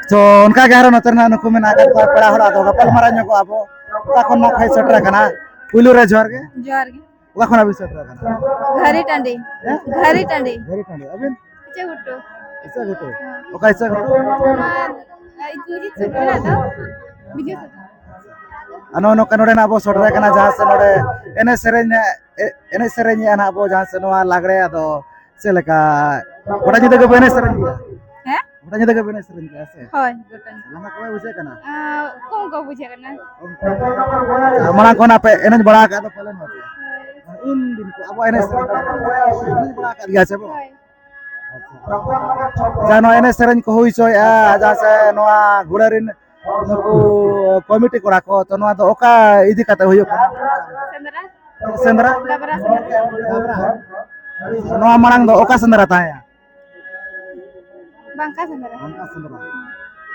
ᱛᱚ ᱚᱱᱠᱟ ᱜᱮ ᱟᱨᱚ ᱱᱚᱛᱮ ᱨᱮᱱᱟᱜ ᱱᱩᱠᱩ ᱢᱮᱱᱟᱜ ᱟᱠᱟᱫ ᱠᱚᱣᱟ ᱯᱮᱲᱟ ᱦᱚᱲ, ᱟᱫᱚ ᱜᱟᱯᱟᱞ ᱢᱟᱨᱟᱣ ᱧᱚᱜᱚᱜ ᱟᱵᱚ᱾ ᱚᱠᱟ ᱠᱷᱚᱱ ᱱᱟᱜ ᱯᱮ ᱥᱮᱴᱮᱨ ᱟᱠᱟᱱᱟ? ᱯᱩᱭᱞᱩ ᱨᱮ ᱡᱚᱦᱟᱨ ᱜᱮ᱾ ᱡᱚᱦᱟᱨ ᱜᱮ᱾ ᱚᱠᱟ ᱠᱷᱚᱱᱟᱜ ᱵᱤᱱ ᱥᱮᱴᱮᱨ ᱟᱠᱟᱱᱟ? ᱜᱷᱟᱹᱨᱤ ᱴᱟᱺᱰᱤ᱾ ᱦᱮᱸ? ᱜᱷᱟᱹᱨᱤ ᱴᱟᱺᱰᱤ᱾ ᱜᱷᱟᱹᱨᱤ ᱴᱟᱺᱰᱤ᱾ ᱟᱹᱵᱤᱱ? ᱤᱪᱟᱹᱜ ᱜᱷᱩᱴᱩ᱾ ᱤᱪᱟᱹᱜ ᱜᱷᱩᱴᱩ᱾ ᱚᱠᱟ ᱤᱪᱟᱹᱜ ᱜᱷᱩᱴᱩ? ᱱᱚᱣᱟ, ᱟᱭ, ᱢᱩᱡᱤᱫ ᱥᱩᱨ ᱢᱮᱱᱟᱜ ᱫᱚ, ᱵᱤᱡᱚᱭ ᱥᱩᱨ᱾ ᱟᱨ ᱱᱚᱜᱼᱚ ᱱᱚᱝᱠᱟ ᱱᱚᱰᱮ ᱱᱟᱜ ᱵᱚ ᱥᱮᱴᱮᱨ ᱟᱠᱟᱱᱟ, ᱡᱟᱦᱟᱸ ᱥᱮ ᱱᱚᱰᱮ ᱮᱱᱮᱡ ᱥᱮᱨᱮᱧ, ᱮ-, ᱮᱱᱮᱡ ᱥᱮᱨᱮᱧᱮᱜᱼᱟ ᱱᱟᱜ ᱵᱚ, ᱡᱟᱦᱟᱸ ᱥᱮ ᱱᱚᱣᱟ ᱞᱟᱜᱽᱲᱮ, ᱟᱫᱚ ᱪᱮᱫ ᱞᱮᱠᱟ ᱜᱚᱴᱟ ᱧᱤᱫᱟᱹ ᱜᱮᱵᱚ ᱮᱱᱮᱡ ᱥᱮᱨᱮᱧ ᱜᱮᱭᱟ? ᱦᱮᱸ? ᱜᱚᱴᱟ ᱧᱤᱫᱟᱹ ᱜᱮᱵᱚ ᱮᱱᱮᱡ ᱥᱮᱨᱮᱧ ᱜᱮᱭᱟ ᱥᱮ? ᱦᱳᱭ, ᱜᱚᱴᱟ ᱧᱤᱫᱟᱹ᱾ ᱞᱟᱸᱜᱟ ᱠᱚ ᱵᱟᱭ ᱵᱩᱡᱷᱟᱹᱜ ᱠᱟᱱᱟ? ᱟᱸ, ᱠᱚᱢ ᱠᱚ ᱵᱩᱡᱷᱟᱹᱜ ᱠᱟᱱᱟ᱾ ᱟᱨ ᱢᱟᱲᱟᱝ ᱠᱷᱚᱱ ᱟᱯᱮ ᱮᱱᱮᱡ ᱵᱟᱲᱟ ᱟᱠᱟᱫ ᱫᱚ ᱯᱟᱞᱮᱱ ᱵᱟᱝ? ᱩᱱ ᱫᱤᱱ ᱠᱚ ᱟᱵᱚᱣᱟᱜ ᱮᱱᱮᱡ ᱥᱮᱨᱮᱧ ᱠᱚ ᱮᱱᱮᱡ ᱵᱟᱲᱟ ᱟᱠᱟᱫ ᱜᱮᱭᱟ ᱥᱮ ᱵᱚ? ᱦᱳᱭ᱾ ᱟᱪᱪᱷᱟ᱾ ᱡᱟᱦᱟᱸ ᱱᱚᱣᱟ ᱮᱱᱮᱡ ᱥᱮᱨᱮᱧ ᱠᱚ ᱦᱩᱭ ᱦᱚᱪᱚᱭᱮᱫᱼᱟ, ᱡᱟᱦᱟᱸ ᱥᱮ ᱱᱚᱣᱟ ᱜᱷᱩᱲᱟᱹ ᱨᱮᱱ ᱱᱩᱠᱩ ᱠᱚᱢᱤᱴᱤ ᱠᱚᱲᱟ ᱠᱚ, ᱛᱚ ᱱᱚᱣᱟ ᱫᱚ ᱚᱠᱟ ᱤᱫᱤ ᱠᱟᱛᱮ ᱦᱩᱭᱩᱜ ᱠᱟᱱᱟ? ᱥᱮᱸᱫᱽᱨᱟ᱾ ᱥᱮᱸᱫᱽᱨᱟ? ᱰᱟᱵᱨᱟ ᱥᱮᱸᱫᱽᱨᱟ᱾ ᱰᱟᱵᱨᱟ? ᱱᱚᱣᱟ ᱢᱟᱲᱟᱝ ᱫᱚ ᱚᱠᱟ ᱥᱮᱸᱫᱽᱨᱟ ᱛᱟᱦᱮᱸᱭᱟ? ᱵᱟᱝᱠᱟ ᱥᱮᱸᱫᱽᱨᱟ᱾ ᱵᱟᱝᱠᱟ ᱥᱮᱸᱫᱽᱨᱟ᱾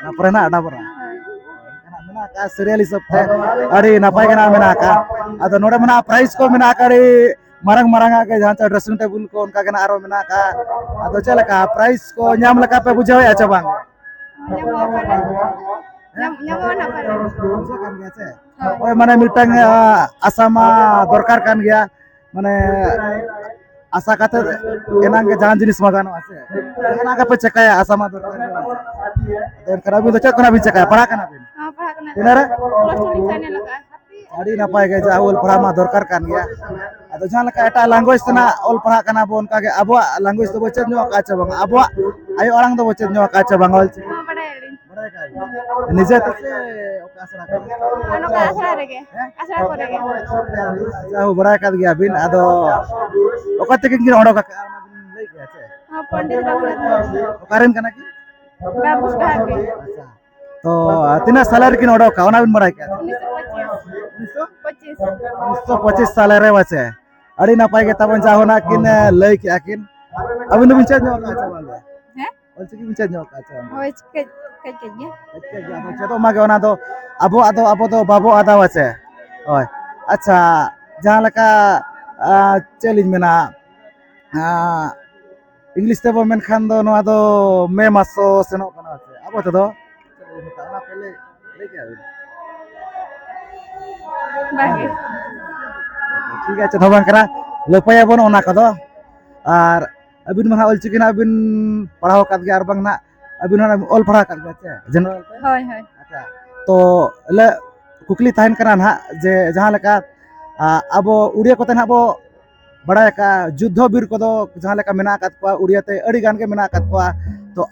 ᱚᱱᱟ ᱯᱚᱨᱮ ᱱᱟᱜ ᱰᱟᱵᱨᱟ᱾ ᱦᱳᱭ᱾ ᱚᱱᱠᱟᱱᱟᱜ ᱢᱮᱱᱟᱜ ᱟᱠᱟᱫ, serial ᱦᱤᱥᱟᱹᱵ ᱛᱮ ᱟᱹᱰᱤ ᱱᱟᱯᱟᱭ ᱜᱮ ᱱᱟᱜ ᱢᱮᱱᱟᱜ ᱟᱠᱟᱫ᱾ ᱟᱫᱚ ᱱᱚᱰᱮ ᱢᱮᱱᱟᱜ prize ᱠᱚ ᱢᱮᱱᱟᱜ ᱟᱠᱟᱫ, ᱟᱹᱰᱤ ᱢᱟᱨᱟᱝ ᱢᱟᱨᱟᱝ ᱟᱜ ᱜᱮ, ᱡᱟᱦᱟᱸ ᱪᱮ dressing table ᱠᱚ ᱚᱱᱠᱟ ᱜᱮ ᱱᱟᱜ ᱟᱨᱚ ᱢᱮᱱᱟᱜ ᱟᱠᱟᱫ᱾ ᱟᱫᱚ ᱪᱮᱫ ᱞᱮᱠᱟ prize ᱠᱚ ᱧᱟᱢ ᱞᱮᱠᱟ ᱯᱮ ᱵᱩᱡᱷᱟᱹᱣᱮᱫᱼᱟ ᱪᱮ ᱵᱟᱝ? ᱧᱟᱢᱚᱜᱼᱟ ᱯᱟᱞᱮ᱾ ᱧᱟᱢ-, ᱧᱟᱢᱚᱜᱼᱟ ᱱᱟᱜ ᱯᱟᱞᱮ᱾ ᱵᱩᱡᱷᱟᱹᱜ ᱠᱟᱱ ᱜᱮᱭᱟ ᱥᱮ? ᱦᱳᱭ᱾ ᱦᱳᱭ, ᱢᱟᱱᱮ ᱢᱤᱫᱴᱟᱝ, ᱟ, ᱟᱥᱟ ᱢᱟ ᱫᱚᱨᱠᱟᱨ ᱠᱟᱱ ᱜᱮᱭᱟ᱾ ᱢᱟᱱᱮ ᱟᱥᱟ ᱠᱟᱛᱮ ᱮᱱᱟᱝ ᱜᱮ ᱡᱟᱦᱟᱸ ᱡᱤᱱᱤᱥ ᱢᱟ ᱜᱟᱱᱚᱜᱼᱟ ᱥᱮ? ᱡᱟᱦᱟᱱᱟᱜ ᱜᱮᱯᱮ ᱪᱮᱠᱟᱭᱟ, ᱟᱥᱟ ᱢᱟ ᱫᱚᱨᱠᱟᱨ ᱜᱮ᱾ ᱟᱫᱚ ᱮᱱᱠᱷᱟᱱ ᱟᱹᱵᱤᱱ ᱫᱚ ᱪᱮᱫ ᱠᱷᱚᱱᱟᱜ ᱵᱤᱱ ᱪᱮᱠᱟᱭᱟ? ᱯᱟᱲᱦᱟᱜ ᱠᱟᱱᱟ ᱵᱤᱱ? ᱦᱚᱸ, ᱯᱟᱲᱦᱟᱜ ᱠᱟᱱᱟ᱾ ᱛᱤᱱᱟᱹᱜ ᱨᱮ? Plus two ᱞᱤᱧ final ᱟᱠᱟᱫᱼᱟ᱾ ᱟᱹᱰᱤ ᱱᱟᱯᱟᱭ ᱜᱮ, ᱡᱟ ᱚᱞ ᱯᱟᱲᱦᱟᱣ ᱢᱟ ᱫᱚᱨᱠᱟᱨ ᱠᱟᱱ ᱜᱮᱭᱟ᱾ ᱟᱫᱚ ᱡᱟᱦᱟᱸ ᱞᱮᱠᱟ ᱮᱴᱟᱜ language ᱛᱮᱱᱟᱜ ᱚᱞ ᱯᱟᱲᱦᱟᱜ ᱠᱟᱱᱟ ᱵᱚᱱ, ᱚᱱᱠᱟ ᱜᱮ ᱟᱵᱚᱣᱟᱜ language ᱫᱚᱵᱚ ᱪᱮᱫ ᱧᱚᱜ ᱟᱠᱟᱫ ᱪᱮ ᱵᱟᱝ? ᱟᱵᱚᱣᱟᱜ ᱟᱭᱳ ᱟᱲᱟᱝ ᱫᱚᱵᱚ ᱪᱮᱫ ᱧᱚᱜ ᱟᱠᱟᱫ ᱪᱮ ᱵᱟᱝ? ᱚᱞ ᱪᱤᱠᱤ᱾ ᱦᱚᱸ, ᱵᱟᱲᱟᱭᱟᱞᱤᱧ᱾ ᱵᱟᱲᱟᱭ ᱟᱠᱟᱫ ᱵᱤᱱ? ᱱᱤᱡᱮ ᱛᱮ ᱥᱮ ᱚᱠᱟ ᱟᱥᱲᱟ ᱠᱚᱨᱮ? ᱱᱚᱝᱠᱟ ᱟᱥᱲᱟ ᱨᱮᱜᱮ᱾ ᱦᱮᱸ? ᱟᱥᱲᱟ ᱠᱚᱨᱮ ᱜᱮ᱾ ᱡᱟᱦᱳ, ᱵᱟᱲᱟᱭ ᱟᱠᱟᱫ ᱜᱮᱭᱟ ᱵᱤᱱ᱾ ᱟᱫᱚ ᱚᱠᱟ ᱛᱮᱠᱤᱱ ᱠᱤᱱ ᱚᱰᱚᱠ ᱟᱠᱟᱫᱼᱟ, ᱚᱱᱟ ᱵᱤᱱ ᱞᱟᱹᱭ ᱠᱮᱭᱟ ᱪᱮ? ᱦᱚᱸ, ᱯᱚᱱᱰᱤᱛ ᱨᱚᱜᱷᱩᱱᱟᱛᱷ ᱢᱩᱨᱢᱩ᱾ ᱚᱠᱟ ᱨᱮᱱ ᱠᱟᱱᱟ ᱠᱤᱱ? ᱵᱟᱵᱩᱥ ᱰᱟᱦᱟᱨᱰᱤ᱾ ᱟᱪᱪᱷᱟ᱾ ᱛᱚ, ᱛᱤᱱᱟᱹᱜ ᱥᱟᱞ ᱨᱮᱠᱤᱱ ᱚᱰᱚᱠ ᱟᱠᱟᱫᱼᱟ, ᱚᱱᱟ ᱵᱤᱱ ᱵᱟᱲᱟᱭ ᱠᱮᱭᱟ? ᱩᱱᱤᱥᱥᱚ ᱯᱚᱸᱪᱤᱥ᱾ ᱩᱱᱤᱥᱥᱚ? ᱯᱚᱸᱪᱤᱥ᱾ ᱩᱱᱤᱥᱥᱚ ᱯᱚᱸᱪᱤᱥ ᱥᱟᱞ ᱨᱮ ᱵᱟᱪᱮ? ᱟᱹᱰᱤ ᱱᱟᱯᱟᱭ ᱜᱮ ᱛᱟᱵᱚᱱ ᱡᱟᱦᱟᱸ ᱱᱟᱜ ᱠᱤᱱ, ᱮ, ᱞᱟᱹᱭ ᱠᱮᱜᱼᱟ ᱠᱤᱱ᱾ ᱟᱹᱵᱤᱱ ᱫᱚᱵᱤᱱ ᱪᱮᱫ ᱧᱚᱜ ᱟᱠᱟᱫᱼᱟ ᱪᱮ ᱵᱟᱝ? ᱦᱮᱸ? ᱚᱞᱪᱤᱠᱤ ᱵᱤᱱ ᱪᱮᱫ ᱧᱚᱜ ᱟᱠᱟᱫᱼᱟ ᱪᱮ ᱵᱟᱝ? ᱦᱳᱭ, ᱠᱟᱹᱡ, ᱠᱟᱹᱡ, ᱠᱟᱹᱡ ᱜᱮ᱾ ᱠᱟᱹᱡ, ᱠᱟᱹᱡ ᱜᱮ᱾ ᱟᱫᱚ ᱪᱮᱫᱚᱜ ᱢᱟ ᱜᱮ, ᱚᱱᱟ ᱫᱚ ᱟᱵᱚᱣᱟᱜ ᱫᱚ ᱟᱵᱚ ᱫᱚ ᱵᱟᱵᱚ ᱟᱫᱟᱣᱟ ᱪᱮ᱾ ᱦᱳᱭ᱾ ᱟᱪᱪᱷᱟ, ᱡᱟᱦᱟᱸ ᱞᱮᱠᱟ, ᱟ, ᱪᱮᱫ ᱞᱤᱧ ᱢᱮᱱᱟ, ᱟ, ᱤᱝᱞᱤᱥ ᱛᱮᱵᱚ ᱢᱮᱱᱠᱷᱟᱱ ᱫᱚ ᱱᱚᱣᱟ ᱫᱚ ᱢᱮ ᱢᱟᱥ ᱥᱮᱱᱚᱜ ᱠᱟᱱᱟ ᱥᱮ ᱟᱵᱚ ᱛᱮᱫᱚ ᱪᱮᱫ ᱵᱚ ᱢᱮᱛᱟᱜᱼᱟ? ᱚᱱᱟ ᱯᱮ ᱞᱟᱹᱭ, ᱞᱟᱹᱭ ᱠᱮᱜᱼᱟ ᱵᱤᱱ? ᱵᱟᱝᱜᱮ᱾ ᱴᱷᱤᱠ ᱜᱮᱭᱟ, ᱪᱮᱫ ᱦᱚᱸ ᱵᱟᱝ ᱠᱟᱱᱟ, ᱞᱟᱹᱯᱟᱹᱭᱟᱵᱚᱱ ᱚᱱᱟ ᱠᱚᱫᱚ᱾ ᱟᱨ ᱟᱹᱵᱤᱱ ᱢᱟ ᱦᱟᱸᱜ ᱚᱞᱪᱤᱠᱤ ᱱᱟᱜ ᱵᱤᱱ ᱯᱟᱲᱦᱟᱣ ᱟᱠᱟᱫ ᱜᱮᱭᱟ, ᱟᱨ ᱵᱟᱝ ᱱᱟᱜ ᱟᱹᱵᱤᱱ ᱦᱚᱸ ᱚᱞ ᱯᱟᱲᱦᱟᱣ ᱟᱠᱟᱫ ᱜᱮᱭᱟ ᱪᱮ, ᱡᱮᱱᱟᱨᱮᱞ ᱛᱮ? ᱦᱳᱭ, ᱦᱳᱭ᱾ ᱟᱪᱪᱷᱟ, ᱛᱚ ᱞᱮ ᱠᱩᱠᱞᱤ ᱛᱟᱦᱮᱱ ᱠᱟᱱᱟ ᱱᱟᱦᱟᱜ ᱡᱮ ᱡᱟᱦᱟᱸ ᱞᱮᱠᱟ, ᱟ, ᱟᱵᱚ ᱩᱲᱤᱭᱟ ᱠᱚᱛᱮ ᱱᱟᱦᱟᱜ ᱵᱚ ᱵᱟᱲᱟᱭ ᱟᱠᱟᱫᱼᱟ, ᱡᱩᱫᱽᱫᱷᱚ ᱵᱤᱨ ᱠᱚᱫᱚ ᱡᱟᱦᱟᱸ ᱞᱮᱠᱟ ᱢᱮᱱᱟᱜ ᱟᱠᱟᱫ ᱠᱚᱣᱟ, ᱩᱲᱤᱭᱟ ᱛᱮ ᱟᱹᱰᱤ ᱜᱟᱱ ᱜᱮ ᱢᱮᱱᱟᱜ ᱟᱠᱟᱫ ᱠᱚᱣᱟ᱾ ᱛᱚ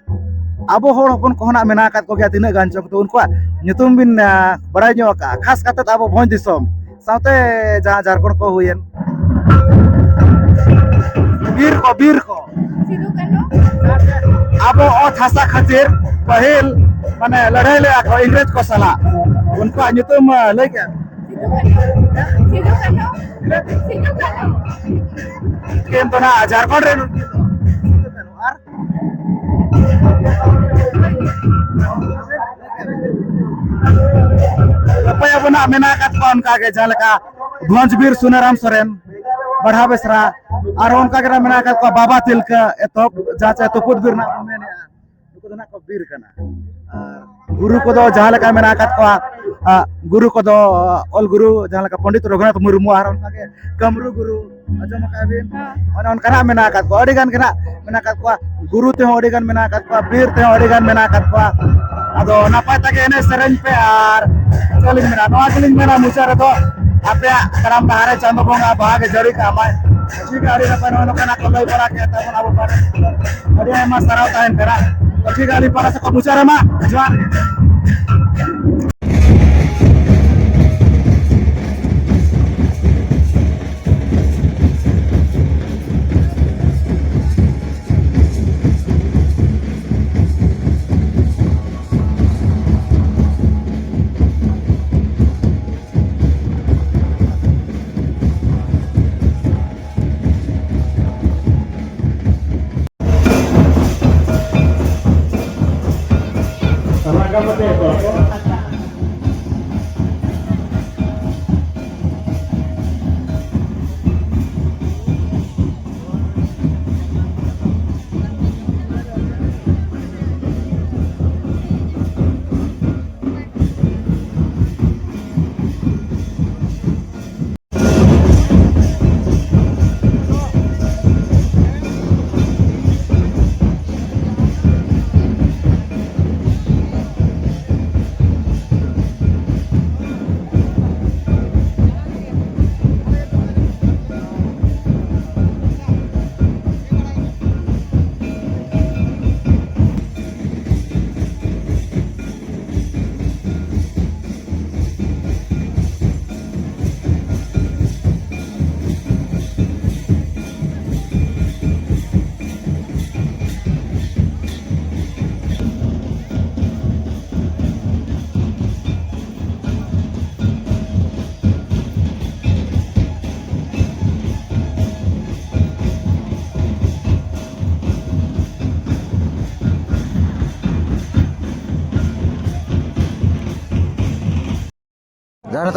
ᱟᱵᱚ ᱦᱚᱲ ᱦᱚᱯᱚᱱ ᱠᱚᱦᱚᱸ ᱱᱟᱜ ᱢᱮᱱᱟᱜ ᱟᱠᱟᱫ ᱠᱚᱜᱮᱭᱟ ᱛᱤᱱᱟᱹᱜ ᱜᱟᱱ ᱪᱚᱝ, ᱛᱚ ᱩᱱᱠᱩᱣᱟᱜ ᱧᱩᱛᱩᱢ ᱵᱤᱱ, ᱟ, ᱵᱟᱲᱟᱭ ᱧᱚᱜ ᱟᱠᱟᱫᱼᱟ, ᱠᱷᱟᱥ ᱠᱟᱛᱮ ᱟᱵᱚ ᱵᱷᱚᱸᱡᱽ ᱫᱤᱥᱚᱢ ᱥᱟᱶᱛᱮ ᱡᱟᱦᱟᱸ ᱡᱷᱟᱲᱠᱷᱚᱸᱰ ᱠᱚ ᱦᱩᱭᱮᱱ, ᱵᱤᱨ ᱠᱚ, ᱵᱤᱨ ᱠᱚ᱾ ᱥᱤᱫᱩ ᱠᱟᱹᱱᱦᱩ᱾ ᱟᱵᱚ ᱚᱛ ᱦᱟᱥᱟ ᱠᱷᱟᱹᱛᱤᱨ ᱯᱟᱹᱦᱤᱞ ᱢᱟᱱᱮ ᱞᱟᱹᱲᱦᱟᱹᱭ ᱞᱮᱫᱼᱟ ᱠᱚ ᱤᱝᱨᱮᱡᱽ ᱠᱚ ᱥᱟᱞᱟᱜ, ᱩᱱᱠᱩᱣᱟᱜ ᱧᱩᱛᱩᱢ, ᱟ, ᱞᱟᱹᱭ ᱠᱮᱫ? ᱥᱤᱫᱩ ᱠᱟᱹᱱᱦᱩ᱾ ᱥᱤᱫᱩ ᱠᱟᱹᱱᱦᱩ᱾ ᱥᱤᱫᱩ ᱠᱟᱹᱱᱦᱩ᱾ ᱩᱱᱠᱤᱱ ᱫᱚ ᱱᱟᱜ ᱡᱷᱟᱲᱠᱷᱚᱸᱰ ᱨᱮᱱ ᱩᱱᱠᱤᱱ ᱫᱚ᱾ ᱥᱤᱫᱩ ᱠᱟᱹᱱᱦᱩ ᱟᱨ ᱚᱠᱚᱭ ᱟᱵᱚᱱᱟᱜ ᱢᱮᱱᱟᱜ ᱟᱠᱟᱫ ᱠᱚᱣᱟ ᱚᱱᱠᱟ ᱜᱮ, ᱡᱟᱦᱟᱸ ᱞᱮᱠᱟ ᱵᱷᱚᱸᱡᱽ ᱵᱤᱨ ᱥᱩᱱᱟᱨᱟᱢ ᱥᱚᱨᱮᱱ, ᱵᱟᱲᱦᱟ ᱵᱮᱥᱨᱟ, ᱟᱨ ᱚᱱᱠᱟ ᱜᱮ ᱢᱮᱱᱟᱜ ᱟᱠᱟᱫ ᱠᱚᱣᱟ ᱵᱟᱵᱟ ᱛᱤᱞᱠᱟᱹ ᱮᱛᱚᱦᱚᱵ, ᱡᱟᱦᱟᱸ ᱪᱮ ᱛᱩᱯᱩᱫ ᱵᱤᱨ ᱨᱮᱱᱟᱜ ᱵᱚᱱ ᱢᱮᱱᱮᱫᱼᱟ, ᱱᱩᱠᱩ ᱫᱚ ᱱᱟᱜ ᱠᱚ ᱵᱤᱨ ᱠᱟᱱᱟ᱾ ᱟᱨ ᱜᱩᱨᱩ ᱠᱚᱫᱚ ᱡᱟᱦᱟᱸ ᱞᱮᱠᱟ ᱢᱮᱱᱟᱜ ᱟᱠᱟᱫ ᱠᱚᱣᱟ, ᱟ, ᱜᱩᱨᱩ ᱠᱚᱫᱚ ᱚᱞ ᱜᱩᱨᱩ ᱡᱟᱦᱟᱸ ᱞᱮᱠᱟ ᱯᱚᱱᱰᱤᱛ ᱨᱚᱜᱷᱩᱱᱟᱛᱷ ᱢᱩᱨᱢᱩ, ᱟᱨ ᱚᱱᱠᱟ ᱜᱮ ᱠᱟᱹᱢᱨᱩ ᱜᱩᱨᱩ, ᱟᱸᱡᱚᱢ ᱟᱠᱟᱫ ᱵᱤᱱ? ᱦᱮᱸ᱾ ᱚᱱᱮ ᱚᱱᱠᱟᱱᱟᱜ ᱢᱮᱱᱟᱜ ᱟᱠᱟᱫ ᱠᱚᱣᱟ, ᱟᱹᱰᱤ ᱜᱟᱱ ᱜᱮ ᱱᱟᱜ ᱢᱮᱱᱟᱜ ᱟᱠᱟᱫ ᱠᱚᱣᱟ, ᱜᱩᱨᱩ ᱛᱮᱦᱚᱸ ᱟᱹᱰᱤ ᱜᱟᱱ ᱢᱮᱱᱟᱜ ᱟᱠᱟᱫ ᱠᱚᱣᱟ, ᱵᱤᱨ ᱛᱮᱦᱚᱸ ᱟᱹᱰᱤ ᱜᱟᱱ ᱢᱮᱱᱟᱜ ᱟᱠᱟᱫ ᱠᱚᱣᱟ᱾ ᱟᱫᱚ ᱱᱟᱯᱟᱭ ᱛᱮᱜᱮ ᱮᱱᱮᱡ ᱥᱮᱨᱮᱧ ᱯᱮ, ᱟᱨ ᱪᱮᱫ ᱞᱤᱧ ᱢᱮᱱᱟ, ᱱᱚᱣᱟ ᱜᱮᱞᱤᱧ ᱢᱮᱱᱟ ᱢᱩᱪᱟᱹᱫ ᱨᱮᱫᱚ, ᱟᱯᱮᱭᱟᱜ ᱛᱟᱲᱟᱢ ᱰᱟᱦᱟᱨ ᱨᱮ ᱪᱟᱸᱫᱚ ᱵᱚᱸᱜᱟ ᱵᱟᱦᱟ ᱜᱮ ᱡᱟᱹᱲᱤ ᱠᱟᱜ ᱢᱟᱭ᱾ ᱴᱷᱤᱠ ᱜᱮᱭᱟ, ᱟᱹᱰᱤ ᱱᱟᱯᱟᱭ ᱱᱚᱜᱼᱚᱭ ᱱᱚᱝᱠᱟᱱᱟᱜ ᱠᱚ ᱞᱟᱹᱭ ᱵᱟᱲᱟ ᱠᱮᱫ ᱛᱟᱵᱚᱱ ᱟᱵᱚ ᱯᱟᱦᱴᱟ ᱥᱮᱫ ᱠᱷᱚᱱ ᱟᱹᱰᱤ ᱟᱭᱢᱟ ᱥᱟᱨᱦᱟᱣ ᱛᱟᱦᱮᱱ ᱠᱟᱱᱟ᱾ ᱴᱷᱤᱠ ᱜᱮᱭᱟ, ᱟᱹᱞᱤᱧ ᱯᱟᱦᱴᱟ ᱥᱮᱫ ᱠᱷᱚᱱ ᱢᱩᱪᱟᱹᱫ ᱨᱮᱢᱟ ᱡᱚᱦᱟᱨ ᱜᱮ᱾ ᱨᱟᱸᱜᱟ ᱠᱟᱛᱮ ᱠᱚ᱾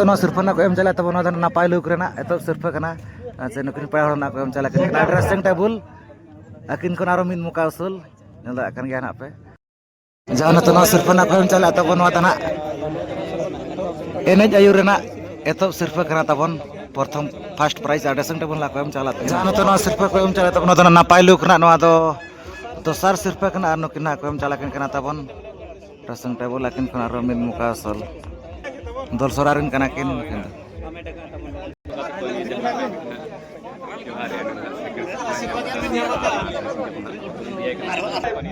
ᱱᱚᱣᱟ ᱥᱤᱨᱯᱷᱟᱹ ᱨᱮᱱᱟᱜ ᱠᱚ ᱮᱢ ᱪᱟᱞᱟᱜ ᱛᱟᱵᱚᱱᱟ, ᱱᱚᱣᱟ ᱫᱚ ᱱᱟᱯᱟᱭ ᱞᱩᱠ ᱨᱮᱱᱟᱜ ᱮᱛᱚᱦᱚᱵ ᱥᱤᱨᱯᱷᱟᱹ ᱠᱟᱱᱟ᱾ ᱟᱨ ᱥᱮ ᱱᱩᱠᱤᱱ ᱯᱮᱲᱟ ᱦᱚᱲ ᱨᱮᱱᱟᱜ ᱠᱚ ᱮᱢ ᱪᱟᱞᱟᱜ ᱠᱟᱱᱟ ᱰᱨᱮᱥᱤᱝ ᱴᱮᱵᱩᱞ, ᱟᱹᱠᱤᱱ ᱠᱷᱚᱱ ᱟᱨᱚ ᱢᱤᱫ ᱢᱚᱠᱟ ᱩᱥᱩᱞ, ᱧᱮᱞ ᱫᱟᱲᱮᱭᱟᱜ ᱠᱟᱱ ᱜᱮᱭᱟ ᱱᱟᱜ ᱯᱮ᱾ ᱡᱟᱦᱟᱸ ᱱᱤᱛᱚᱜ ᱱᱚᱣᱟ ᱥᱤᱨᱯᱷᱟᱹ ᱨᱮᱱᱟᱜ ᱠᱚ ᱮᱢ ᱪᱟᱞᱟᱜ ᱛᱟᱵᱚᱱ, ᱱᱚᱣᱟ ᱫᱚ ᱱᱟᱜ ᱮᱱᱮᱡ ᱟᱹᱭᱩᱨ ᱨᱮᱱᱟᱜ ᱮᱛᱚᱦᱚᱵ ᱥᱤᱨᱯᱷᱟᱹ ᱠᱟᱱᱟ ᱛᱟᱵᱚᱱ᱾ ᱯᱨᱚᱛᱷᱚᱢ ᱯᱷᱟᱥᱴ ᱯᱨᱟᱭᱤᱡᱽ ᱟᱨ ᱰᱨᱮᱥᱤᱝ ᱴᱮᱵᱩᱞ ᱨᱮᱱᱟᱜ ᱠᱚ ᱮᱢ ᱪᱟᱞᱟᱜ ᱛᱟᱵᱚᱱ᱾ ᱡᱟᱦᱟᱸ ᱱᱤᱛᱚᱜ ᱱᱚᱣᱟ ᱥᱤᱨᱯᱷᱟᱹ ᱠᱚ ᱮᱢ ᱪᱟᱞᱟᱜ ᱛᱟᱵᱚᱱ, ᱱᱚᱣᱟ ᱫᱚ ᱱᱟᱜ ᱱᱟᱯᱟᱭ ᱞᱩᱠ ᱨᱮᱱᱟᱜ, ᱱᱚᱣᱟ ᱫᱚ ᱫᱚᱥᱟᱨ ᱥᱤᱨᱯᱷᱟᱹ ᱠᱟᱱᱟ ᱟᱨ ᱱᱩᱠᱤᱱ ᱱᱟᱜ ᱠᱚ ᱮᱢ ᱪᱟᱞᱟᱜ ᱠᱤᱱ ᱠᱟᱱᱟ ᱛᱟᱵᱚᱱ᱾ ᱰᱨᱮᱥᱤᱝ ᱴᱮᱵᱩᱞ ᱟᱹᱠᱤᱱ ᱠᱷᱚᱱ ᱟᱨᱚ ᱢᱤᱫ ᱢᱚᱠᱟ ᱩᱥᱩᱞ᱾ ᱫᱚᱞ ᱥᱚᱨᱟ ᱨᱮᱱ ᱠᱟᱱᱟ ᱠᱤᱱ ᱱᱩᱠᱤᱱ ᱫᱚ᱾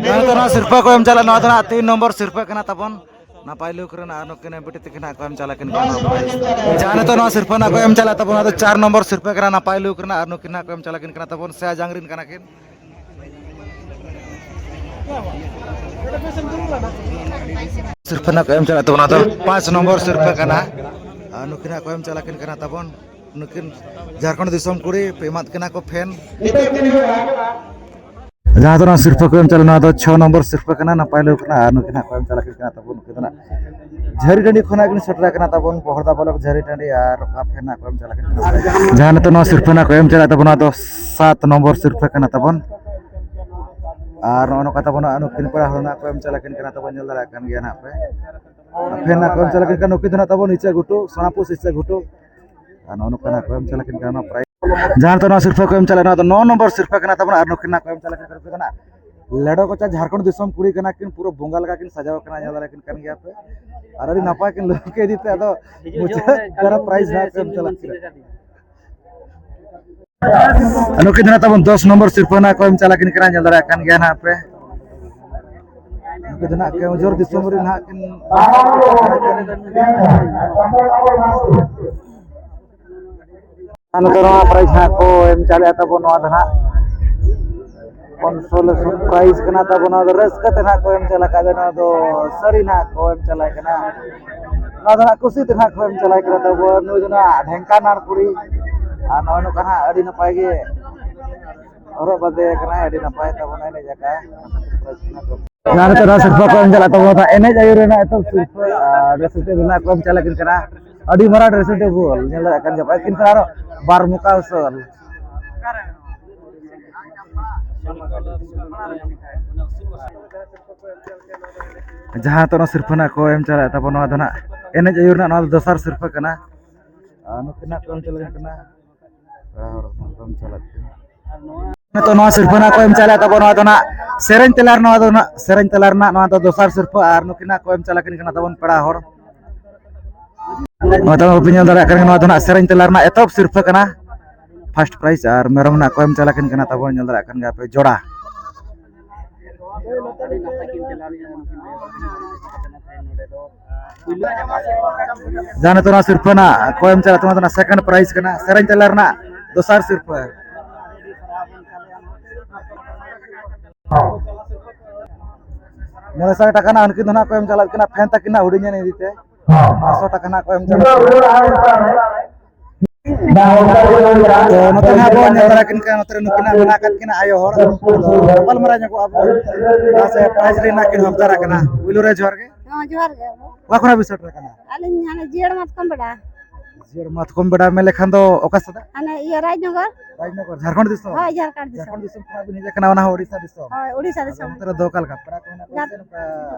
ᱱᱚᱣᱟ ᱫᱚ ᱱᱚᱣᱟ ᱥᱤᱨᱯᱷᱟᱹ ᱠᱚ ᱮᱢ ᱪᱟᱞᱟᱜ, ᱱᱚᱣᱟ ᱫᱚ ᱱᱟᱜ ᱛᱤᱱ ᱱᱚᱢᱵᱚᱨ ᱥᱤᱨᱯᱷᱟᱹ ᱠᱟᱱᱟ ᱛᱟᱵᱚᱱ᱾ ᱱᱟᱯᱟᱭ ᱞᱩᱠ ᱨᱮᱱᱟᱜ ᱟᱨ ᱱᱩᱠᱤᱱ ᱵᱤᱴᱤ ᱛᱟᱹᱠᱤᱱ ᱦᱟᱸᱜ ᱠᱚ ᱮᱢ ᱪᱟᱞᱟᱜ ᱠᱤᱱ ᱠᱟᱱᱟ᱾ ᱡᱟᱦᱟᱸ ᱱᱤᱛᱚᱜ ᱱᱚᱣᱟ ᱥᱤᱨᱯᱷᱟᱹ ᱱᱟᱜ ᱠᱚ ᱮᱢ ᱪᱟᱞᱟᱜ ᱛᱟᱵᱚᱱᱟ, ᱚᱱᱟ ᱫᱚ ᱪᱟᱨ ᱱᱚᱢᱵᱚᱨ ᱥᱤᱨᱯᱷᱟᱹ ᱠᱟᱱᱟ, ᱱᱟᱯᱟᱭ ᱞᱩᱠ ᱨᱮᱱᱟᱜ, ᱟᱨ ᱱᱩᱠᱤᱱ ᱦᱟᱸᱜ ᱠᱚ ᱮᱢ ᱪᱟᱞᱟᱜ ᱠᱤᱱ ᱠᱟᱱᱟ ᱛᱟᱵᱚᱱ, ᱥᱮᱭᱟ ᱡᱟᱝ ᱨᱮᱱ ᱠᱟᱱᱟ ᱠᱤᱱ᱾ ᱥᱤᱨᱯᱷᱟᱹ ᱱᱟᱜ ᱠᱚ ᱮᱢ ᱪᱟᱞᱟᱜ ᱛᱟᱵᱚᱱᱟ, ᱚᱱᱟ ᱫᱚ ᱯᱟᱸᱪ ᱱᱚᱢᱵᱚᱨ ᱥᱤᱨᱯᱷᱟᱹ ᱠᱟᱱᱟ᱾ ᱟᱨ ᱱᱩᱠᱤᱱ ᱦᱟᱸᱜ ᱠᱚ ᱮᱢ ᱪᱟᱞᱟᱜ ᱠᱤᱱ ᱠᱟᱱᱟ ᱛᱟᱵᱚᱱ, ᱱᱩᱠᱤᱱ ᱡᱷᱟᱲᱠᱷᱚᱸᱰ ᱫᱤᱥᱚᱢ ᱠᱩᱲᱤ ᱯᱮ ᱮᱢᱟᱫ ᱠᱤᱱᱟ ᱠᱚ ᱯᱷᱮᱱ᱾ ᱡᱟᱦᱟᱸ ᱫᱚ ᱱᱚᱣᱟ ᱥᱤᱨᱯᱷᱟᱹ ᱠᱚ ᱮᱢ ᱪᱟᱞᱟᱜ, ᱱᱚᱣᱟ ᱫᱚ ᱪᱷᱚ ᱱᱚᱢᱵᱚᱨ ᱥᱤᱨᱯᱷᱟᱹ ᱠᱟᱱᱟ, ᱱᱟᱯᱟᱭ ᱞᱩᱠ ᱨᱮᱱᱟᱜ, ᱟᱨ ᱱᱩᱠᱤᱱ ᱦᱟᱸᱜ ᱠᱚ ᱮᱢ ᱪᱟᱞᱟᱜ ᱠᱤᱱ ᱠᱟᱱᱟ ᱛᱟᱵᱚᱱ, ᱱᱩᱠᱤᱱ ᱫᱚ ᱱᱟᱜ ᱡᱷᱟᱹᱨᱤ ᱴᱟᱺᱰᱤ ᱠᱷᱚᱱᱟᱜ ᱠᱤᱱ ᱥᱮᱴᱮᱨ ᱟᱠᱟᱱᱟ ᱛᱟᱵᱚᱱ, ᱵᱚᱦᱚᱲᱫᱟ ᱵᱞᱚᱠ ᱡᱷᱟᱹᱨᱤ ᱴᱟᱺᱰᱤ, ᱟᱨ ᱚᱠᱟ ᱯᱷᱮᱱ ᱦᱟᱸᱜ ᱠᱚ ᱮᱢ ᱪᱟᱞᱟᱜ ᱠᱤᱱ ᱠᱟᱱᱟ᱾ ᱡᱟᱦᱟᱸ ᱱᱤᱛᱚᱜ ᱱᱚᱣᱟ ᱥᱤᱨᱯᱷᱟᱹ ᱱᱟᱜ ᱠᱚ ᱮᱢ ᱪᱟᱞᱟᱜ ᱛᱟᱵᱚᱱᱟ, ᱱᱚᱣᱟ ᱫᱚ ᱥᱟᱛ ᱱᱚᱢᱵᱚᱨ ᱥᱤᱨᱯᱷᱟᱹ ᱠᱟᱱᱟ ᱛᱟᱵᱚᱱ᱾ ᱟᱨ ᱱᱚᱜᱼᱚ ᱱᱚᱝᱠᱟ ᱛᱟᱵᱚᱱ ᱱᱩᱠᱤᱱ ᱯᱮᱲᱟ ᱦᱚᱲ ᱱᱟᱜ ᱠᱚ ᱮᱢ ᱪᱟᱞᱟᱜ ᱠᱤᱱ ᱠᱟᱱᱟ ᱛᱟᱵᱚᱱ, ᱧᱮᱞ ᱫᱟᱲᱮᱭᱟᱜ ᱠᱟᱱ ᱜᱮᱭᱟ ᱱᱟᱜ ᱯᱮ᱾ ᱯᱷᱮᱱ ᱱᱟᱜ ᱠᱚ ᱮᱢ ᱪᱟᱞᱟᱜ ᱠᱤᱱ ᱠᱟᱱᱟ, ᱱᱩᱠᱤᱱ ᱫᱚ ᱱᱟᱜ ᱛᱟᱵᱚᱱ ᱤᱪᱟᱹᱜ ᱜᱷᱩᱴᱩ, ᱥᱳᱱᱟᱯᱩᱥ ᱤᱪᱟᱹᱜ ᱜᱷᱩᱴᱩ᱾ ᱟᱨ ᱱᱚᱜᱼᱚ ᱱᱚᱝᱠᱟ ᱱᱟᱜ ᱠᱚ ᱮᱢ ᱪᱟᱞᱟᱜ ᱠᱤᱱ ᱠᱟᱱᱟ ᱱᱚᱣᱟ ᱯᱨᱟᱭᱤᱡᱽ᱾ ᱡᱟᱦᱟᱸ ᱱᱤᱛᱚᱜ ᱱᱚᱣᱟ ᱥᱤᱨᱯᱷᱟᱹ ᱠᱚ ᱮᱢ ᱪᱟᱞᱟᱜ, ᱱᱚᱣᱟ ᱫᱚ ᱱᱚ ᱱᱚᱢᱵᱚᱨ ᱥᱤᱨᱯᱷᱟᱹ ᱠᱟᱱᱟ ᱛᱟᱵᱚᱱ, ᱟᱨ ᱱᱩᱠᱤᱱ ᱱᱟᱜ ᱠᱚ ᱮᱢ ᱪᱟᱞᱟᱜ ᱠᱤᱱ ᱠᱟᱱᱟ ᱞᱮᱰᱚ ᱠᱚᱪᱟ ᱡᱷᱟᱲᱠᱷᱚᱸᱰ ᱫᱤᱥᱚᱢ ᱠᱩᱲᱤ ᱠᱟᱱᱟ ᱠᱤᱱ, ᱯᱩᱨᱟᱹ ᱵᱚᱸᱜᱟ ᱞᱮᱠᱟ ᱠᱤᱱ ᱥᱟᱡᱟᱣ ᱠᱟᱱᱟ, ᱧᱮᱞ ᱫᱟᱲᱮ ᱠᱤᱱ ᱠᱟᱱ ᱜᱮᱭᱟ ᱯᱮ᱾ ᱟᱨ ᱟᱹᱰᱤ ᱱᱟᱯᱟᱭ ᱠᱤᱱ ᱞᱩᱠ ᱤᱫᱤ ᱛᱮ, ᱟᱫᱚ ᱢᱩᱪᱟᱹᱫ ᱠᱟᱱᱟ ᱯᱨᱟᱭᱤᱡᱽ ᱱᱟᱜ ᱠᱚ ᱮᱢ ᱪᱟᱞᱟᱜ ᱠᱤᱱᱟ᱾ ᱱᱩᱠᱤᱱ ᱫᱚ ᱱᱟᱜ ᱛᱟᱵᱚᱱ ᱫᱚᱥ ᱱᱚᱢᱵᱚᱨ ᱥᱤᱨᱯᱷᱟᱹ ᱱᱟᱜ ᱠᱚ ᱮᱢ ᱪᱟᱞᱟᱜ ᱠᱤᱱ ᱠᱟᱱᱟ, ᱧᱮᱞ ᱫᱟᱲᱮᱭᱟᱜ ᱠᱟᱱ ᱜᱮᱭᱟ ᱱᱟᱜ ᱯᱮ᱾ ᱱᱩᱠᱤᱱ ᱫᱚ ᱱᱟᱜ ᱠᱮᱣᱡᱷᱚᱨ ᱫᱤᱥᱚᱢ ᱨᱮ ᱱᱟᱜ ᱠᱤᱱ᱾ ᱟᱨ ᱱᱚᱛᱮ ᱱᱚᱣᱟ ᱯᱨᱟᱭᱤᱡᱽ ᱱᱟᱜ ᱠᱚ ᱮᱢ ᱪᱟᱞᱟᱜ ᱛᱟᱵᱚᱱ, ᱱᱚᱣᱟ ᱫᱚ ᱱᱟᱜ ᱠᱚᱱᱥᱳᱞᱮᱥᱚᱱ ᱯᱨᱟᱭᱤᱡᱽ ᱠᱟᱱᱟ ᱛᱟᱵᱚᱱ, ᱱᱚᱣᱟ ᱫᱚ ᱨᱟᱹᱥᱠᱟᱹ ᱛᱮ ᱱᱟᱜ ᱠᱚ ᱮᱢ ᱪᱟᱞᱟᱜ ᱠᱟᱱᱟ, ᱱᱚᱣᱟ ᱫᱚ ᱥᱟᱹᱲᱤ ᱱᱟᱜ ᱠᱚ ᱮᱢ ᱪᱟᱞᱟᱜ ᱠᱟᱱᱟ᱾ ᱱᱚᱣᱟ ᱫᱚ ᱦᱟᱸᱜ ᱠᱩᱥᱤ ᱛᱮ ᱦᱟᱸᱜ ᱠᱚ ᱮᱢ ᱪᱟᱞᱟᱣ ᱠᱟᱱᱟ ᱛᱟᱵᱚ ᱱᱩᱭ ᱫᱚ ᱦᱟᱸᱜ ᱰᱷᱮᱝᱠᱟᱱᱟᱞ ᱠᱩᱲᱤ᱾ ᱟᱨ ᱱᱚᱜᱼᱚᱭ ᱱᱚᱝᱠᱟ ᱦᱟᱸᱜ ᱟᱹᱰᱤ ᱱᱟᱯᱟᱭ ᱜᱮ ᱦᱚᱨᱚᱜ ᱵᱟᱸᱫᱮ ᱠᱟᱱᱟᱭ, ᱟᱹᱰᱤ ᱱᱟᱯᱟᱭ ᱛᱟᱵᱚᱱ ᱮᱱᱮᱡ ᱟᱠᱟᱫ᱾ ᱡᱟᱦᱟᱸ ᱱᱤᱛᱚᱜ ᱱᱚᱣᱟ ᱥᱤᱨᱯᱷᱟᱹ ᱠᱚ ᱮᱢ ᱪᱟᱞᱟᱜ ᱛᱟᱵᱚᱱᱟ, ᱮᱱᱮᱡ ᱟᱹᱭᱩᱨ ᱨᱮᱱᱟᱜ ᱮᱛᱚᱦᱚᱵ ᱥᱤᱨᱯᱷᱟᱹ ᱟᱨ ᱥᱮᱪᱮᱫ ᱨᱮᱱᱟᱜ ᱠᱚ ᱮᱢ ᱪᱟᱞᱟᱜ ᱠᱟᱱᱟ᱾ ᱟᱹᱰᱤ ᱢᱟᱨᱟᱝ dressing table ᱧᱮᱞ ᱫᱟᱲᱮᱭᱟᱜ ᱠᱟᱱ ᱜᱮᱭᱟ, ᱮᱠᱤᱱ ᱟᱨᱚ ᱵᱟᱨ ᱢᱚᱠᱟ ᱩᱥᱩᱞ᱾ ᱡᱟᱦᱟᱸ ᱛᱚ ᱚᱱᱟ ᱥᱤᱨᱯᱷᱟᱹ ᱱᱟᱜ ᱠᱚ ᱮᱢ ᱪᱟᱞᱟᱜ ᱛᱟᱵᱚᱱ, ᱱᱚᱣᱟ ᱫᱚ ᱱᱟᱜ ᱮᱱᱮᱡ ᱟᱹᱭᱩᱨ ᱨᱮᱱᱟᱜ ᱱᱚᱣᱟ ᱫᱚ ᱫᱚᱥᱟᱨ ᱥᱤᱨᱯᱷᱟᱹ ᱠᱟᱱᱟ᱾ ᱟᱨ ᱱᱩᱠᱤᱱᱟᱜ ᱠᱚ ᱮᱢ ᱪᱟᱞᱟᱜ ᱠᱟᱱᱟ᱾ ᱯᱮᱲᱟ ᱦᱚᱲ ᱠᱚ ᱮᱢ ᱪᱟᱞᱟᱜ ᱠᱟᱱᱟ᱾ ᱱᱤᱛᱚᱜ ᱱᱚᱣᱟ ᱥᱤᱨᱯᱷᱟᱹ ᱱᱟᱜ ᱠᱚ ᱮᱢ ᱪᱟᱞᱟᱜ ᱛᱟᱵᱚᱱ, ᱱᱚᱣᱟ ᱫᱚ ᱱᱟᱜ ᱥᱮᱨᱮᱧ ᱛᱮᱞᱟ ᱨᱮ, ᱱᱚᱣᱟ ᱫᱚ ᱱᱟᱜ ᱥᱮᱨᱮᱧ ᱛᱮᱞᱟ ᱨᱮᱱᱟᱜ ᱱᱚᱣᱟ ᱫᱚ ᱫᱚᱥᱟᱨ ᱥᱤᱨᱯᱷᱟᱹ, ᱟᱨ ᱱᱩᱠᱤᱱᱟᱜ ᱠᱚ ᱮᱢ ᱪᱟᱞᱟᱜ ᱠᱤᱱ ᱠᱟᱱᱟ ᱛᱟᱵᱚᱱ ᱯᱮᱲᱟ ᱦᱚᱲ᱾ ᱱᱚᱣᱟ ᱫᱚ ᱵᱟᱯᱮ ᱧᱮᱞ ᱫᱟᱲᱮᱭᱟᱜ ᱠᱟᱱ ᱜᱮᱭᱟ, ᱱᱚᱣᱟ ᱫᱚ ᱱᱟᱜ ᱥᱮᱨᱮᱧ ᱛᱮᱞᱟ ᱨᱮᱱᱟᱜ ᱮᱛᱚᱦᱚᱵ ᱥᱤᱨᱯᱷᱟᱹ ᱠᱟᱱᱟ, first prize, ᱟᱨ ᱢᱮᱨᱚᱢ ᱱᱟᱜ ᱠᱚ ᱮᱢ ᱪᱟᱞᱟᱜ ᱠᱤᱱ ᱠᱟᱱᱟ ᱛᱟᱵᱚᱱ, ᱧᱮᱞ ᱫᱟᱲᱮᱭᱟᱜ ᱠᱟᱱ ᱜᱮᱭᱟ ᱯᱮ ᱡᱚᱲᱟ᱾ ᱡᱟᱦᱟᱸ ᱱᱤᱛᱚᱜ ᱱᱚᱣᱟ ᱥᱤᱨᱯᱷᱟᱹ ᱱᱟᱜ ᱠᱚ ᱮᱢ ᱪᱟᱞᱟᱜ ᱛᱟᱵᱚᱱᱟ, ᱱᱚᱣᱟ ᱫᱚ ᱱᱟᱜ second prize ᱠᱟᱱᱟ, ᱥᱮᱨᱮᱧ ᱛᱮᱞᱟ ᱨᱮᱱᱟᱜ ᱫᱚᱥᱟᱨ ᱥᱤᱨᱯᱷᱟᱹ᱾ ᱢᱚᱬᱮ ᱥᱟᱭ ᱴᱟᱠᱟ ᱱᱟᱜ ᱩᱱᱠᱤᱱ ᱫᱚ ᱱᱟᱜ ᱠᱚ ᱮᱢ ᱪᱟᱞᱟᱜ ᱠᱟᱱᱟ, ᱯᱷᱮᱱ ᱛᱟᱹᱠᱤᱱ ᱱᱟᱜ ᱦᱩᱰᱤᱧ ᱮᱱ ᱤᱫᱤ ᱛᱮ᱾ ᱯᱟᱸᱪᱥᱚ ᱴᱟᱠᱟ ᱱᱟᱜ ᱠᱚ ᱮᱢ ᱪᱟᱞᱟᱜ ᱠᱟᱱᱟ᱾ ᱛᱚ, ᱱᱚᱛᱮ ᱱᱟᱜ ᱵᱚᱱ ᱧᱮᱞ ᱫᱟᱲᱮ ᱠᱤᱱ ᱠᱟᱱᱟ, ᱱᱚᱛᱮ ᱨᱮ ᱱᱩᱠᱤᱱᱟᱜ ᱢᱮᱱᱟᱜ ᱟᱠᱟᱫ ᱠᱤᱱᱟ ᱟᱭᱳ ᱦᱚᱲ᱾ ᱟᱫᱚ ᱜᱟᱯᱟᱞ ᱢᱟᱨᱟᱣ ᱧᱚᱜᱚᱜ ᱟᱵᱚ᱾ ᱪᱮᱫᱟᱜ ᱥᱮ prize ᱨᱮ ᱱᱟᱜ ᱠᱤᱱ ᱦᱚᱠᱫᱟᱨ ᱟᱠᱟᱱᱟ᱾ ᱯᱩᱭᱞᱩ ᱨᱮ ᱡᱚᱦᱟᱨ ᱜᱮ᱾ ᱦᱚᱸ, ᱡᱚᱦᱟᱨ ᱜᱮ᱾ ᱚᱠᱟ ᱠᱷᱚᱱᱟᱜ ᱵᱤᱱ ᱥᱮᱴᱮᱨ ᱟᱠᱟᱱᱟ? ᱟᱹᱞᱤᱧ ᱦᱟᱱᱮ ᱡᱤᱭᱟᱹᱲ ᱢᱟᱛᱠᱚᱢ ᱵᱮᱰᱟ᱾ ᱡᱤᱭᱟᱹᱲ ᱢᱟᱛᱠᱚᱢ ᱵᱮᱰᱟ ᱢᱮᱱ ᱞᱮᱠᱷᱟᱱ ᱫᱚ ᱚᱠᱟ ᱥᱮᱫ? ᱦᱟᱱᱮ ᱤᱭᱟᱹ ᱨᱟᱡᱽᱱᱚᱜᱚᱨ᱾ ᱨᱟᱡᱽᱱᱚᱜᱚᱨ, ᱡᱷᱟᱲᱠᱷᱚᱸᱰ ᱫᱤᱥᱚᱢ? ᱦᱳᱭ, ᱡᱷᱟᱲᱠᱷᱚᱸᱰ ᱫᱤᱥᱚᱢ᱾ ᱡᱷᱟᱲᱠᱷᱚᱸᱰ ᱫᱤᱥᱚᱢ ᱠᱷᱚᱱᱟᱜ ᱵᱤᱱ ᱦᱮᱡ ᱟᱠᱟᱱᱟ, ᱚᱱᱟ ᱦᱚᱸ ᱳᱰᱤᱥᱟ ᱫᱤᱥᱚᱢ᱾ ᱦᱳᱭ, ᱳᱰᱤᱥᱟ ᱟᱫᱚ ᱫᱤᱥᱚᱢ᱾ ᱱᱚᱛᱮ ᱨᱮ ᱫᱚ ᱚᱠᱟ ᱞᱮᱠᱟ? ᱯᱮᱲᱟ ᱠᱚ ᱢᱮᱱᱟᱜ ᱠᱚᱣᱟ ᱜᱟᱛᱮ ᱥᱮ ᱱᱚᱝᱠᱟ?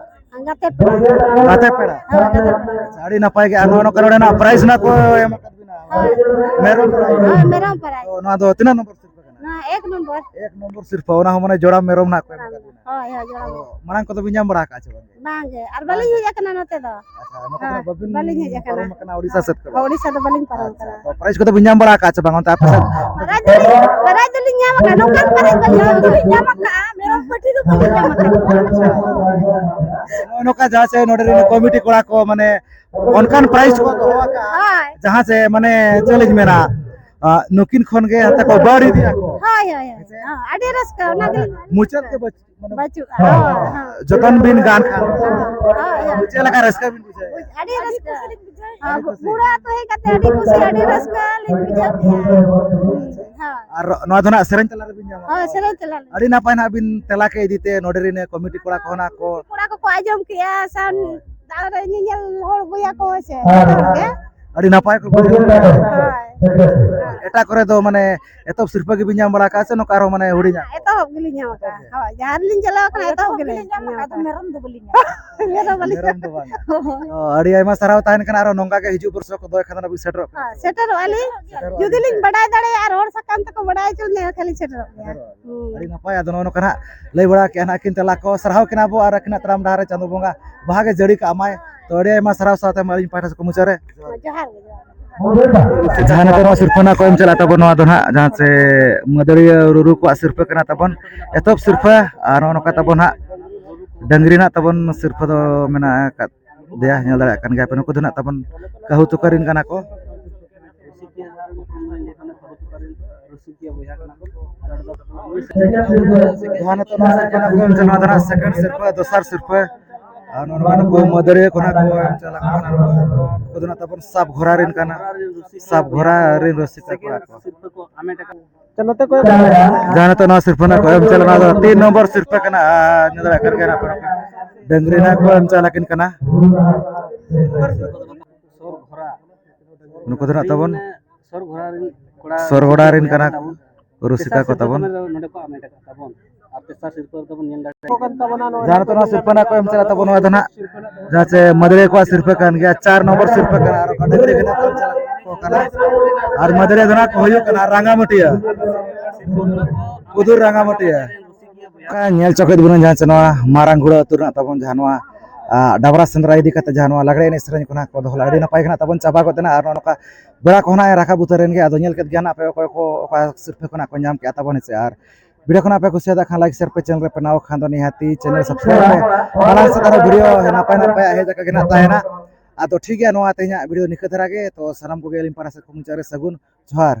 ᱯᱮᱲᱟ᱾ ᱜᱟᱛᱮ ᱯᱮᱲᱟ? ᱦᱳᱭ, ᱜᱟᱛᱮ ᱯᱮᱲᱟ᱾ ᱜᱟᱛᱮ ᱯᱮᱲᱟ᱾ ᱟᱪᱪᱷᱟ, ᱟᱹᱰᱤ ᱱᱟᱯᱟᱭ ᱜᱮ᱾ ᱟᱨ ᱱᱚᱜᱼᱚ ᱱᱚᱝᱠᱟ ᱱᱚᱰᱮᱱᱟᱜ prize ᱱᱟᱜ ᱠᱚ ᱮᱢ ᱟᱠᱟᱫ ᱵᱤᱱᱟ? ᱦᱳᱭ᱾ ᱢᱮᱨᱚᱢ prize? ᱦᱳᱭ, ᱢᱮᱨᱚᱢ prize᱾ ᱛᱚ, ᱱᱚᱣᱟ ᱫᱚ ᱛᱤᱱᱟᱹᱜ ᱱᱚᱢᱵᱚᱨ ᱥᱤᱨᱯᱷᱟᱹ ᱠᱟᱱᱟ? ᱱᱚᱣᱟ ᱮᱠ ᱱᱚᱢᱵᱚᱨ᱾ ᱮᱠ ᱱᱚᱢᱵᱚᱨ ᱥᱤᱨᱯᱷᱟᱹ, ᱚᱱᱟ ᱦᱚᱸ ᱢᱟᱱᱮ ᱡᱚᱲᱟ ᱢᱮᱨᱚᱢ ᱱᱟᱜ ᱠᱚ ᱮᱢ ᱟᱠᱟᱫ ᱵᱤᱱᱟ? ᱦᱳᱭ, ᱦᱳᱭ, ᱡᱚᱲᱟ ᱛᱚ, ᱢᱮᱨᱚᱢ᱾ ᱢᱟᱲᱟᱝ ᱠᱚᱫᱚ ᱵᱤᱱ ᱧᱟᱢ ᱵᱟᱲᱟ ᱟᱠᱟᱫᱼᱟ ᱪᱮ ᱵᱟᱝ? ᱵᱟᱝ ᱜᱮ, ᱟᱨ ᱵᱟᱹᱞᱤᱧ ᱦᱮᱡ ᱟᱠᱟᱱᱟ ᱱᱚᱛᱮ ᱫᱚ᱾ ᱟᱪᱪᱷᱟ, ᱱᱚᱛᱮ ᱫᱚ ᱦᱳᱭ, ᱵᱟᱹᱵᱤᱱ ᱵᱟᱹᱞᱤᱧ ᱦᱮᱡ ᱟᱠᱟᱱᱟ᱾ ᱯᱟᱨᱚᱢ ᱟᱠᱟᱱᱟ ᱳᱰᱤᱥᱟ ᱥᱮᱫ ᱠᱷᱚᱱ? ᱦᱳᱭ, ᱳᱰᱤᱥᱟ ᱫᱚ ᱵᱟᱹᱞᱤᱧ ᱯᱟᱨᱚᱢ ᱟᱪᱪᱷᱟ, ᱟᱠᱟᱱᱟ᱾ ᱛᱚ, prize ᱠᱚᱫᱚ ᱵᱤᱱ ᱧᱟᱢ ᱵᱟᱲᱟ ᱟᱠᱟᱫᱼᱟ ᱪᱮ ᱵᱟᱝ ᱚᱱᱛᱮ ᱟᱯᱮ ᱥᱮᱫ? prize ᱫᱚᱞᱤᱧ, prize ᱫᱚᱞᱤᱧ ᱧᱟᱢ ᱟᱠᱟᱫᱼᱟ, ᱱᱚᱝᱠᱟᱱ prize ᱫᱚ ᱵᱟᱹᱞᱤᱧ ᱧᱟᱢ ᱟᱠᱟᱫᱼᱟ, ᱢᱮᱨᱚᱢ ᱯᱟᱹᱴᱷᱤ ᱫᱚ ᱵᱟᱹᱞᱤᱧ ᱧᱟᱢ ᱟᱠᱟᱫᱼᱟ᱾ ᱱᱚᱜᱼᱚ ᱱᱚᱝᱠᱟ ᱡᱟᱦᱟᱸ ᱥᱮ ᱱᱚᱰᱮ ᱨᱮᱱ ᱠᱚᱢᱤᱴᱤ ᱠᱚᱲᱟ ᱠᱚ ᱢᱟᱱᱮ ᱚᱱᱠᱟᱱ prize ᱠᱚ ᱫᱚᱦᱚ ᱟᱠᱟᱫᱼᱟ, ᱦᱳᱭ᱾ ᱡᱟᱦᱟᱸ ᱥᱮ ᱢᱟᱱᱮ ᱪᱮᱫ ᱞᱤᱧ ᱢᱮᱱᱟ, ᱟ, ᱱᱩᱠᱤᱱ ᱠᱷᱚᱱ ᱜᱮ ᱦᱟᱱᱛᱮ ᱠᱚ ᱵᱟᱹᱲ ᱤᱫᱤᱭᱟ ᱠᱚ᱾ ᱦᱳᱭ, ᱦᱳᱭ, ᱦᱳᱭ᱾ ᱦᱮᱸ ᱥᱮ? ᱦᱚᱸ, ᱟᱹᱰᱤ ᱨᱟᱹᱥᱠᱟᱹ, ᱚᱱᱟ ᱜᱮᱞᱤᱧ ᱢᱩᱪᱟᱹᱫ ᱜᱮ ᱵᱟᱹᱪᱩᱜ, ᱢᱟᱱᱮ ᱵᱟᱹᱪᱩᱜᱼᱟ᱾ ᱦᱳᱭ, ᱦᱳᱭ᱾ ᱡᱚᱛᱚᱱ ᱵᱤᱱ ᱜᱟᱱ ᱠᱷᱟᱱ᱾ ᱦᱳᱭ, ᱦᱳᱭ᱾ ᱪᱮᱫ ᱞᱮᱠᱟ ᱨᱟᱹᱥᱠᱟᱹ ᱵᱤᱱ ᱵᱩᱡᱷᱟᱹᱣᱟ? ᱟᱹᱰᱤ ᱨᱟᱹᱥᱠᱟᱹ᱾ ᱦᱮᱸ, ᱵᱩ-, ᱵᱩᱲᱟ ᱟᱹᱛᱩ ᱦᱮᱡ ᱠᱟᱛᱮ ᱟᱹᱰᱤ ᱠᱩᱥᱤ, ᱟᱹᱰᱤ ᱨᱟᱹᱥᱠᱟᱹ ᱞᱤᱧ ᱵᱩᱡᱷᱟᱹᱣ ᱠᱮᱜᱼᱟ᱾ ᱦᱩᱸ, ᱦᱳᱭ᱾ ᱟᱨ ᱱᱚᱣᱟ ᱫᱚ ᱱᱟᱜ ᱥᱮᱨᱮᱧ ᱛᱟᱞᱟ ᱨᱮᱵᱤᱱ ᱧᱟᱢᱟ? ᱦᱳᱭ, ᱥᱮᱨᱮᱧ ᱛᱟᱞᱟ ᱨᱮ᱾ ᱟᱹᱰᱤ ᱱᱟᱯᱟᱭ ᱱᱟᱜ ᱵᱤᱱ ᱛᱮᱞᱟ ᱠᱮᱫ ᱤᱫᱤ ᱛᱮ ᱱᱚᱰᱮ ᱨᱮᱱ ᱠᱚᱢᱤᱴᱤ ᱠᱚᱲᱟ ᱠᱚ ᱱᱟᱜ ᱠᱚ᱾ ᱠᱚᱲᱟ ᱠᱚᱠᱚ ᱟᱸᱡᱚᱢ ᱠᱮᱜᱼᱟ, ᱥᱟᱱ-, ᱦᱳᱭ᱾ ᱫᱟᱜ ᱨᱮ ᱧᱮᱧᱮᱞ ᱦᱚᱲ ᱵᱚᱭᱦᱟ ᱠᱚ ᱥᱮ, ᱦᱮᱸ, ᱡᱚᱛᱚ ᱦᱚᱲ ᱜᱮ᱾ ᱦᱮᱸ᱾ ᱟᱹᱰᱤ ᱱᱟᱯᱟᱭ ᱠᱚ ᱵᱩᱡᱷᱟᱹᱣ ᱠᱮᱫᱟ᱾ ᱦᱳᱭ᱾ ᱮᱴᱟᱜ ᱠᱚᱨᱮ ᱫᱚ ᱢᱟᱱᱮ ᱮᱛᱚᱦᱚᱵ ᱥᱤᱨᱯᱟᱹ ᱜᱮᱵᱤᱱ ᱧᱟᱢ ᱵᱟᱲᱟ ᱟᱠᱟᱫᱼᱟ ᱥᱮ ᱱᱚᱝᱠᱟ ᱟᱨᱦᱚᱸ ᱢᱟᱱᱮ ᱦᱩᱰᱤᱧᱟᱜ? ᱮᱛᱚᱦᱚᱵ ᱜᱮᱞᱤᱧ ᱧᱟᱢ ᱟᱠᱟᱫᱼᱟ᱾ ᱦᱳᱭ, ᱡᱟᱦᱟᱸ ᱨᱮᱞᱤᱧ ᱪᱟᱞᱟᱣ ᱟᱠᱟᱱᱟ, ᱮᱛᱚᱦᱚᱵ ᱜᱮᱞᱤᱧ ᱧᱟᱢ ᱟᱠᱟᱫᱟ᱾ ᱢᱮᱨᱚᱢ ᱫᱚ ᱵᱟᱹᱞᱤᱧ ᱧᱟᱢ ᱟᱠᱟᱫᱟ᱾ ᱢᱮᱨᱚᱢ ᱫᱚ ᱵᱟᱝ᱾ ᱦᱳᱭ᱾ ᱚ, ᱟᱹᱰᱤ ᱟᱭᱢᱟ ᱥᱟᱨᱦᱟᱣ ᱛᱟᱦᱮᱱ ᱠᱟᱱᱟ, ᱟᱨᱦᱚᱸ ᱱᱚᱝᱠᱟ ᱜᱮ ᱦᱤᱡᱩᱜ ᱵᱚᱨᱥᱚ ᱠᱚ ᱫᱚᱭ ᱠᱷᱟᱱ ᱫᱚ ᱥᱮᱴᱮᱨᱚᱜ ᱠᱟᱱᱟ᱾ ᱦᱮᱸ, ᱥᱮᱴᱮᱨᱚᱜᱼᱟ ᱞᱤᱧ᱾ ᱥᱮᱴᱮᱨᱚᱜᱼᱟ ᱡᱩᱫᱤ ᱞᱤᱧ᱾ ᱞᱤᱧ ᱵᱟᱰᱟᱭ ᱫᱟᱲᱮᱭᱟᱜᱼᱟ ᱟᱨ ᱦᱚᱲ ᱥᱟᱠᱟᱢ ᱛᱮᱠᱚ ᱵᱟᱰᱟᱭ ᱦᱚᱪᱚ ᱞᱤᱧᱟ, ᱮᱱᱠᱷᱟᱱ ᱞᱤᱧ ᱥᱮᱴᱮᱨᱚᱜ ᱜᱮᱭᱟ᱾ ᱥᱮᱴᱮᱨᱚᱜᱼᱟ᱾ ᱦᱩᱸ᱾ ᱟᱹᱰᱤ ᱱᱟᱯᱟᱭ᱾ ᱟᱫᱚ ᱱᱚᱜᱼᱚ ᱱᱚᱝᱠᱟ ᱱᱟᱜ ᱞᱟᱹᱭ ᱵᱟᱲᱟ ᱠᱮᱜᱼᱟ ᱱᱟᱜ ᱠᱤᱱ ᱛᱟᱞᱟ ᱠᱚ, ᱥᱟᱨᱦᱟᱣ ᱠᱤᱱᱟ ᱵᱚ ᱟᱨ ᱟᱹᱠᱤᱱᱟᱜ ᱛᱟᱲᱟᱢ ᱰᱟᱦᱟᱨ ᱨᱮ ᱪᱟᱸᱫᱳ ᱵᱚᱸᱜᱟ ᱵᱟᱦᱟ ᱜᱮ ᱡᱟᱹᱲᱤ ᱠᱟᱜ ᱢᱟᱭ᱾ ᱛᱚ ᱟᱹᱰᱤ ᱟᱭᱢᱟ ᱥᱟᱨᱦᱟᱣ ᱥᱟᱶᱛᱮ ᱢᱟ ᱟᱹᱞᱤᱧ ᱯᱟᱦᱴᱟ ᱥᱮᱫ ᱠᱷᱚᱱ ᱢᱩᱪᱟᱹᱫ ᱨᱮ ᱡᱚᱦᱟᱨ ᱜᱮ, ᱡᱚᱦᱟᱨ ᱜᱮ᱾ ᱡᱟᱦᱟᱸ ᱱᱤᱛᱚᱜ ᱱᱚᱣᱟ ᱥᱤᱨᱯᱟᱹ ᱱᱟᱜ ᱠᱚ ᱮᱢ ᱪᱟᱞᱟᱜ ᱛᱟᱵᱚᱱ, ᱱᱚᱣᱟ ᱫᱚ ᱱᱟᱜ ᱡᱟᱦᱟᱸ ᱪᱮ ᱢᱟᱹᱫᱟᱹᱲᱤᱭᱟᱹ ᱨᱩᱨᱩ ᱠᱚᱣᱟᱜ ᱥᱤᱨᱯᱟᱹ ᱠᱟᱱᱟ ᱛᱟᱵᱚᱱ, ᱮᱛᱚᱦᱚᱵ ᱥᱤᱨᱯᱟᱹ᱾ ᱟᱨ ᱱᱚᱜᱼᱚ ᱱᱚᱝᱠᱟ ᱛᱟᱵᱚᱱ ᱦᱟᱸᱜ ᱰᱟᱹᱝᱨᱤ ᱱᱟᱜ ᱛᱟᱵᱚᱱ ᱥᱤᱨᱯᱟᱹ ᱫᱚ ᱢᱮᱱᱟᱜ ᱟᱠᱟᱫ ᱫᱮᱭᱟ, ᱧᱮᱞ ᱫᱟᱲᱮᱭᱟᱜ ᱠᱟᱱ ᱜᱮᱭᱟ ᱯᱮ, ᱱᱩᱠᱩ ᱫᱚ ᱱᱟᱜ ᱛᱟᱵᱚᱱ ᱠᱟᱹᱦᱩ ᱛᱩᱠᱟᱹᱨᱤᱱ ᱠᱟᱱᱟ ᱠᱚ᱾ ᱡᱟᱦᱟᱸ ᱱᱤᱛᱚᱜ ᱱᱚᱣᱟ ᱥᱤᱨᱯᱟᱹ ᱱᱟᱜ ᱠᱚ ᱮᱢ ᱪᱟᱞᱟᱜ, ᱱᱚᱣᱟ ᱫᱚ ᱱᱟᱜ ᱥᱮᱠᱮᱱᱰ ᱥᱤᱨᱯᱟᱹ, ᱫᱚᱥᱟᱨ ᱥᱤᱨᱯᱟᱹ᱾ ᱟᱨ ᱱᱚᱜᱼᱚ ᱱᱚᱣᱟ ᱱᱩᱠᱩ ᱢᱟᱹᱫᱟᱹᱲᱤᱭᱟᱹ ᱠᱚ ᱱᱟᱜ ᱠᱚ ᱮᱢ ᱪᱟᱞᱟᱜ ᱠᱟᱱᱟ᱾ ᱱᱩᱠᱩ ᱫᱚ ᱱᱟᱜ ᱛᱟᱵᱚᱱ ᱥᱟᱵ ᱜᱷᱚᱨᱟ ᱨᱮᱱ ᱠᱟᱱᱟ, ᱥᱟᱵ ᱜᱷᱚᱨᱟ ᱨᱮᱱ ᱨᱩᱥᱤᱠᱟ ᱠᱚᱲᱟ ᱠᱚ᱾ ᱱᱚᱛᱮ ᱠᱚ ᱡᱟᱦᱟᱸ ᱱᱤᱛᱚᱜ ᱱᱚᱣᱟ ᱥᱤᱨᱯᱟᱹ ᱱᱟᱜ ᱠᱚ ᱮᱢ ᱪᱟᱞᱟᱜ, ᱱᱚᱣᱟ ᱫᱚ ᱛᱤᱱ ᱱᱚᱢᱵᱚᱨ ᱥᱤᱨᱯᱟᱹ ᱠᱟᱱᱟ᱾ ᱟᱨ ᱧᱮᱞ ᱫᱟᱲᱮᱭᱟᱜ ᱠᱟᱱ ᱜᱮᱭᱟ ᱱᱟᱜ ᱯᱮ, ᱰᱟᱹᱝᱨᱤ ᱱᱟᱜ ᱠᱚ ᱮᱢ ᱪᱟᱞ ᱟᱹᱠᱤᱱ ᱠᱟᱱᱟ᱾ ᱱᱩᱠᱩ ᱫᱚ ᱱᱟᱜ ᱛᱟᱵᱚᱱ ᱥᱚᱨᱜᱚᱲᱟ ᱨᱮᱱ ᱠᱟᱱᱟ ᱠᱚ, ᱨᱩᱥᱤᱠᱟ ᱠᱚ ᱛᱟᱵᱚᱱ᱾ ᱱᱚᱰᱮ ᱠᱚ ᱟᱢᱮᱴ ᱟᱠᱟᱫ ᱛᱟᱵᱚᱱ᱾ ᱟᱨ ᱛᱮᱥᱟᱨ ᱥᱤᱨᱯᱟᱹ ᱨᱮᱫᱚ ᱵᱚᱱ ᱧᱮᱞ ᱫᱟᱲᱮᱭᱟᱜᱼᱟ᱾ ᱡᱟᱦᱟᱸ ᱱᱤᱛᱚᱜ ᱱᱚᱣᱟ ᱥᱤᱨᱯᱟᱹ ᱱᱟᱜ ᱠᱚ ᱮᱢ ᱪᱟᱞᱟᱜ ᱛᱟᱵᱚᱱ, ᱱᱚᱣᱟ ᱫᱚ ᱱᱟᱜ ᱡᱟᱦᱟᱸ ᱪᱮ ᱢᱟᱹᱫᱟᱹᱲᱤᱭᱟᱹ ᱠᱚᱣᱟᱜ ᱥᱤᱨᱯᱟᱹ ᱠᱟᱱ ᱜᱮᱭᱟ, ᱪᱟᱨ ᱱᱚᱢᱵᱚᱨ ᱥᱤᱨᱯᱟᱹ ᱠᱟᱱᱟ, ᱟᱨ ᱚᱠᱟ ᱰᱟᱹᱝᱨᱤ ᱜᱮ ᱱᱟᱜ ᱠᱚ ᱮᱢ ᱪᱟᱞᱟᱜ ᱠᱚ ᱠᱟᱱᱟ᱾ ᱟᱨ ᱢᱟᱹᱫᱟᱹᱲᱤᱭᱟᱹ ᱫᱚ ᱱᱟᱜ ᱠᱚ ᱦᱩᱭᱩᱜ ᱠᱟᱱᱟ ᱨᱟᱸᱜᱟᱢᱟᱹᱴᱤᱭᱟᱹ, ᱠᱩᱫᱩᱨ ᱨᱟᱸᱜᱟᱢᱟᱹᱴᱤᱭᱟᱹ᱾ ᱧᱮᱞ ᱪᱚ ᱠᱮᱫ ᱵᱚᱱᱟ ᱡᱟᱦᱟᱸ ᱪᱮ ᱱᱚᱣᱟ ᱢᱟᱨᱟᱝ ᱜᱷᱩᱲᱟᱹ ᱟᱹᱛᱩ ᱨᱮᱱᱟᱜ ᱛᱟᱵᱚᱱ ᱡᱟᱦᱟᱸ ᱱᱚᱣᱟ, ᱟ, ᱰᱟᱵᱽᱨᱟ ᱥᱮᱸᱫᱽᱨᱟ ᱤᱫᱤ ᱠᱟᱛᱮ ᱡᱟᱦᱟᱸ ᱱᱚᱣᱟ ᱞᱟᱜᱽᱲᱮ ᱮᱱᱮᱡ ᱥᱮᱨᱮᱧ ᱠᱚ ᱱᱟᱜ ᱠᱚ ᱫᱚᱦᱚ ᱞᱮᱫᱟ᱾ ᱟᱹᱰᱤ ᱱᱟᱯᱟᱭ ᱜᱮ ᱱᱟᱜ ᱛᱟᱵᱚᱱ ᱪᱟᱵᱟ ᱜᱚᱫ ᱮᱱᱟ, ᱟᱨ ᱱᱚᱜᱼᱚ ᱱᱚᱝᱠᱟ ᱵᱮᱲᱟ ᱠᱚᱦᱚᱸ ᱱᱟᱜ ᱮ ᱨᱟᱠᱟᱵ ᱩᱛᱟᱹᱨ ᱮᱱ ᱜᱮ᱾ ᱟᱫᱚ ᱧᱮᱞ ᱠᱮᱫ ᱜᱮᱭᱟ ᱱᱟᱜ ᱯᱮ ᱚᱠᱚᱭ ᱠᱚ ᱚᱠᱟ ᱥᱤᱨᱯᱟᱹ ᱠᱚ ᱱᱟᱜ ᱠᱚ ᱧᱟᱢ ᱠᱮᱜᱼᱟ ᱛᱟᱵᱚᱱ ᱦᱮᱸ ᱥᱮ᱾ ᱟᱨ video ᱠᱷᱚᱱᱟᱜ ᱯᱮ ᱠᱩᱥᱤᱭᱟᱫᱟ ᱠᱷᱟᱱ like, share ᱯᱮ, channel ᱨᱮ ᱯᱮ ᱱᱟᱣᱟ ᱠᱷᱟᱱ ᱫᱚ ᱱᱤᱦᱟᱹᱛᱤ channel subscribe ᱯᱮ᱾ ᱢᱟᱲᱟᱝ ᱥᱮᱫ ᱟᱨᱦᱚᱸ video ᱱᱟᱯᱟᱭ ᱱᱟᱯᱟᱭ ᱦᱮᱡ ᱟᱠᱟ ᱜᱮ ᱱᱟᱜ ᱛᱟᱦᱮᱱᱟ᱾ ᱟᱫᱚ ᱴᱷᱤᱠ ᱜᱮᱭᱟ, ᱱᱚᱣᱟ ᱛᱮᱦᱮᱧᱟᱜ video ᱱᱤᱠᱟᱹ ᱫᱷᱟᱨᱟ ᱜᱮ᱾ ᱛᱚ ᱥᱟᱱᱟᱢ ᱠᱚᱜᱮ ᱟᱹᱞᱤᱧ ᱯᱟᱦᱴᱟ ᱥᱮᱫ ᱠᱷᱚᱱ ᱢᱩᱪᱟᱹᱫ ᱨᱮ ᱥᱟᱹᱜᱩᱱ ᱡᱚᱦᱟᱨ᱾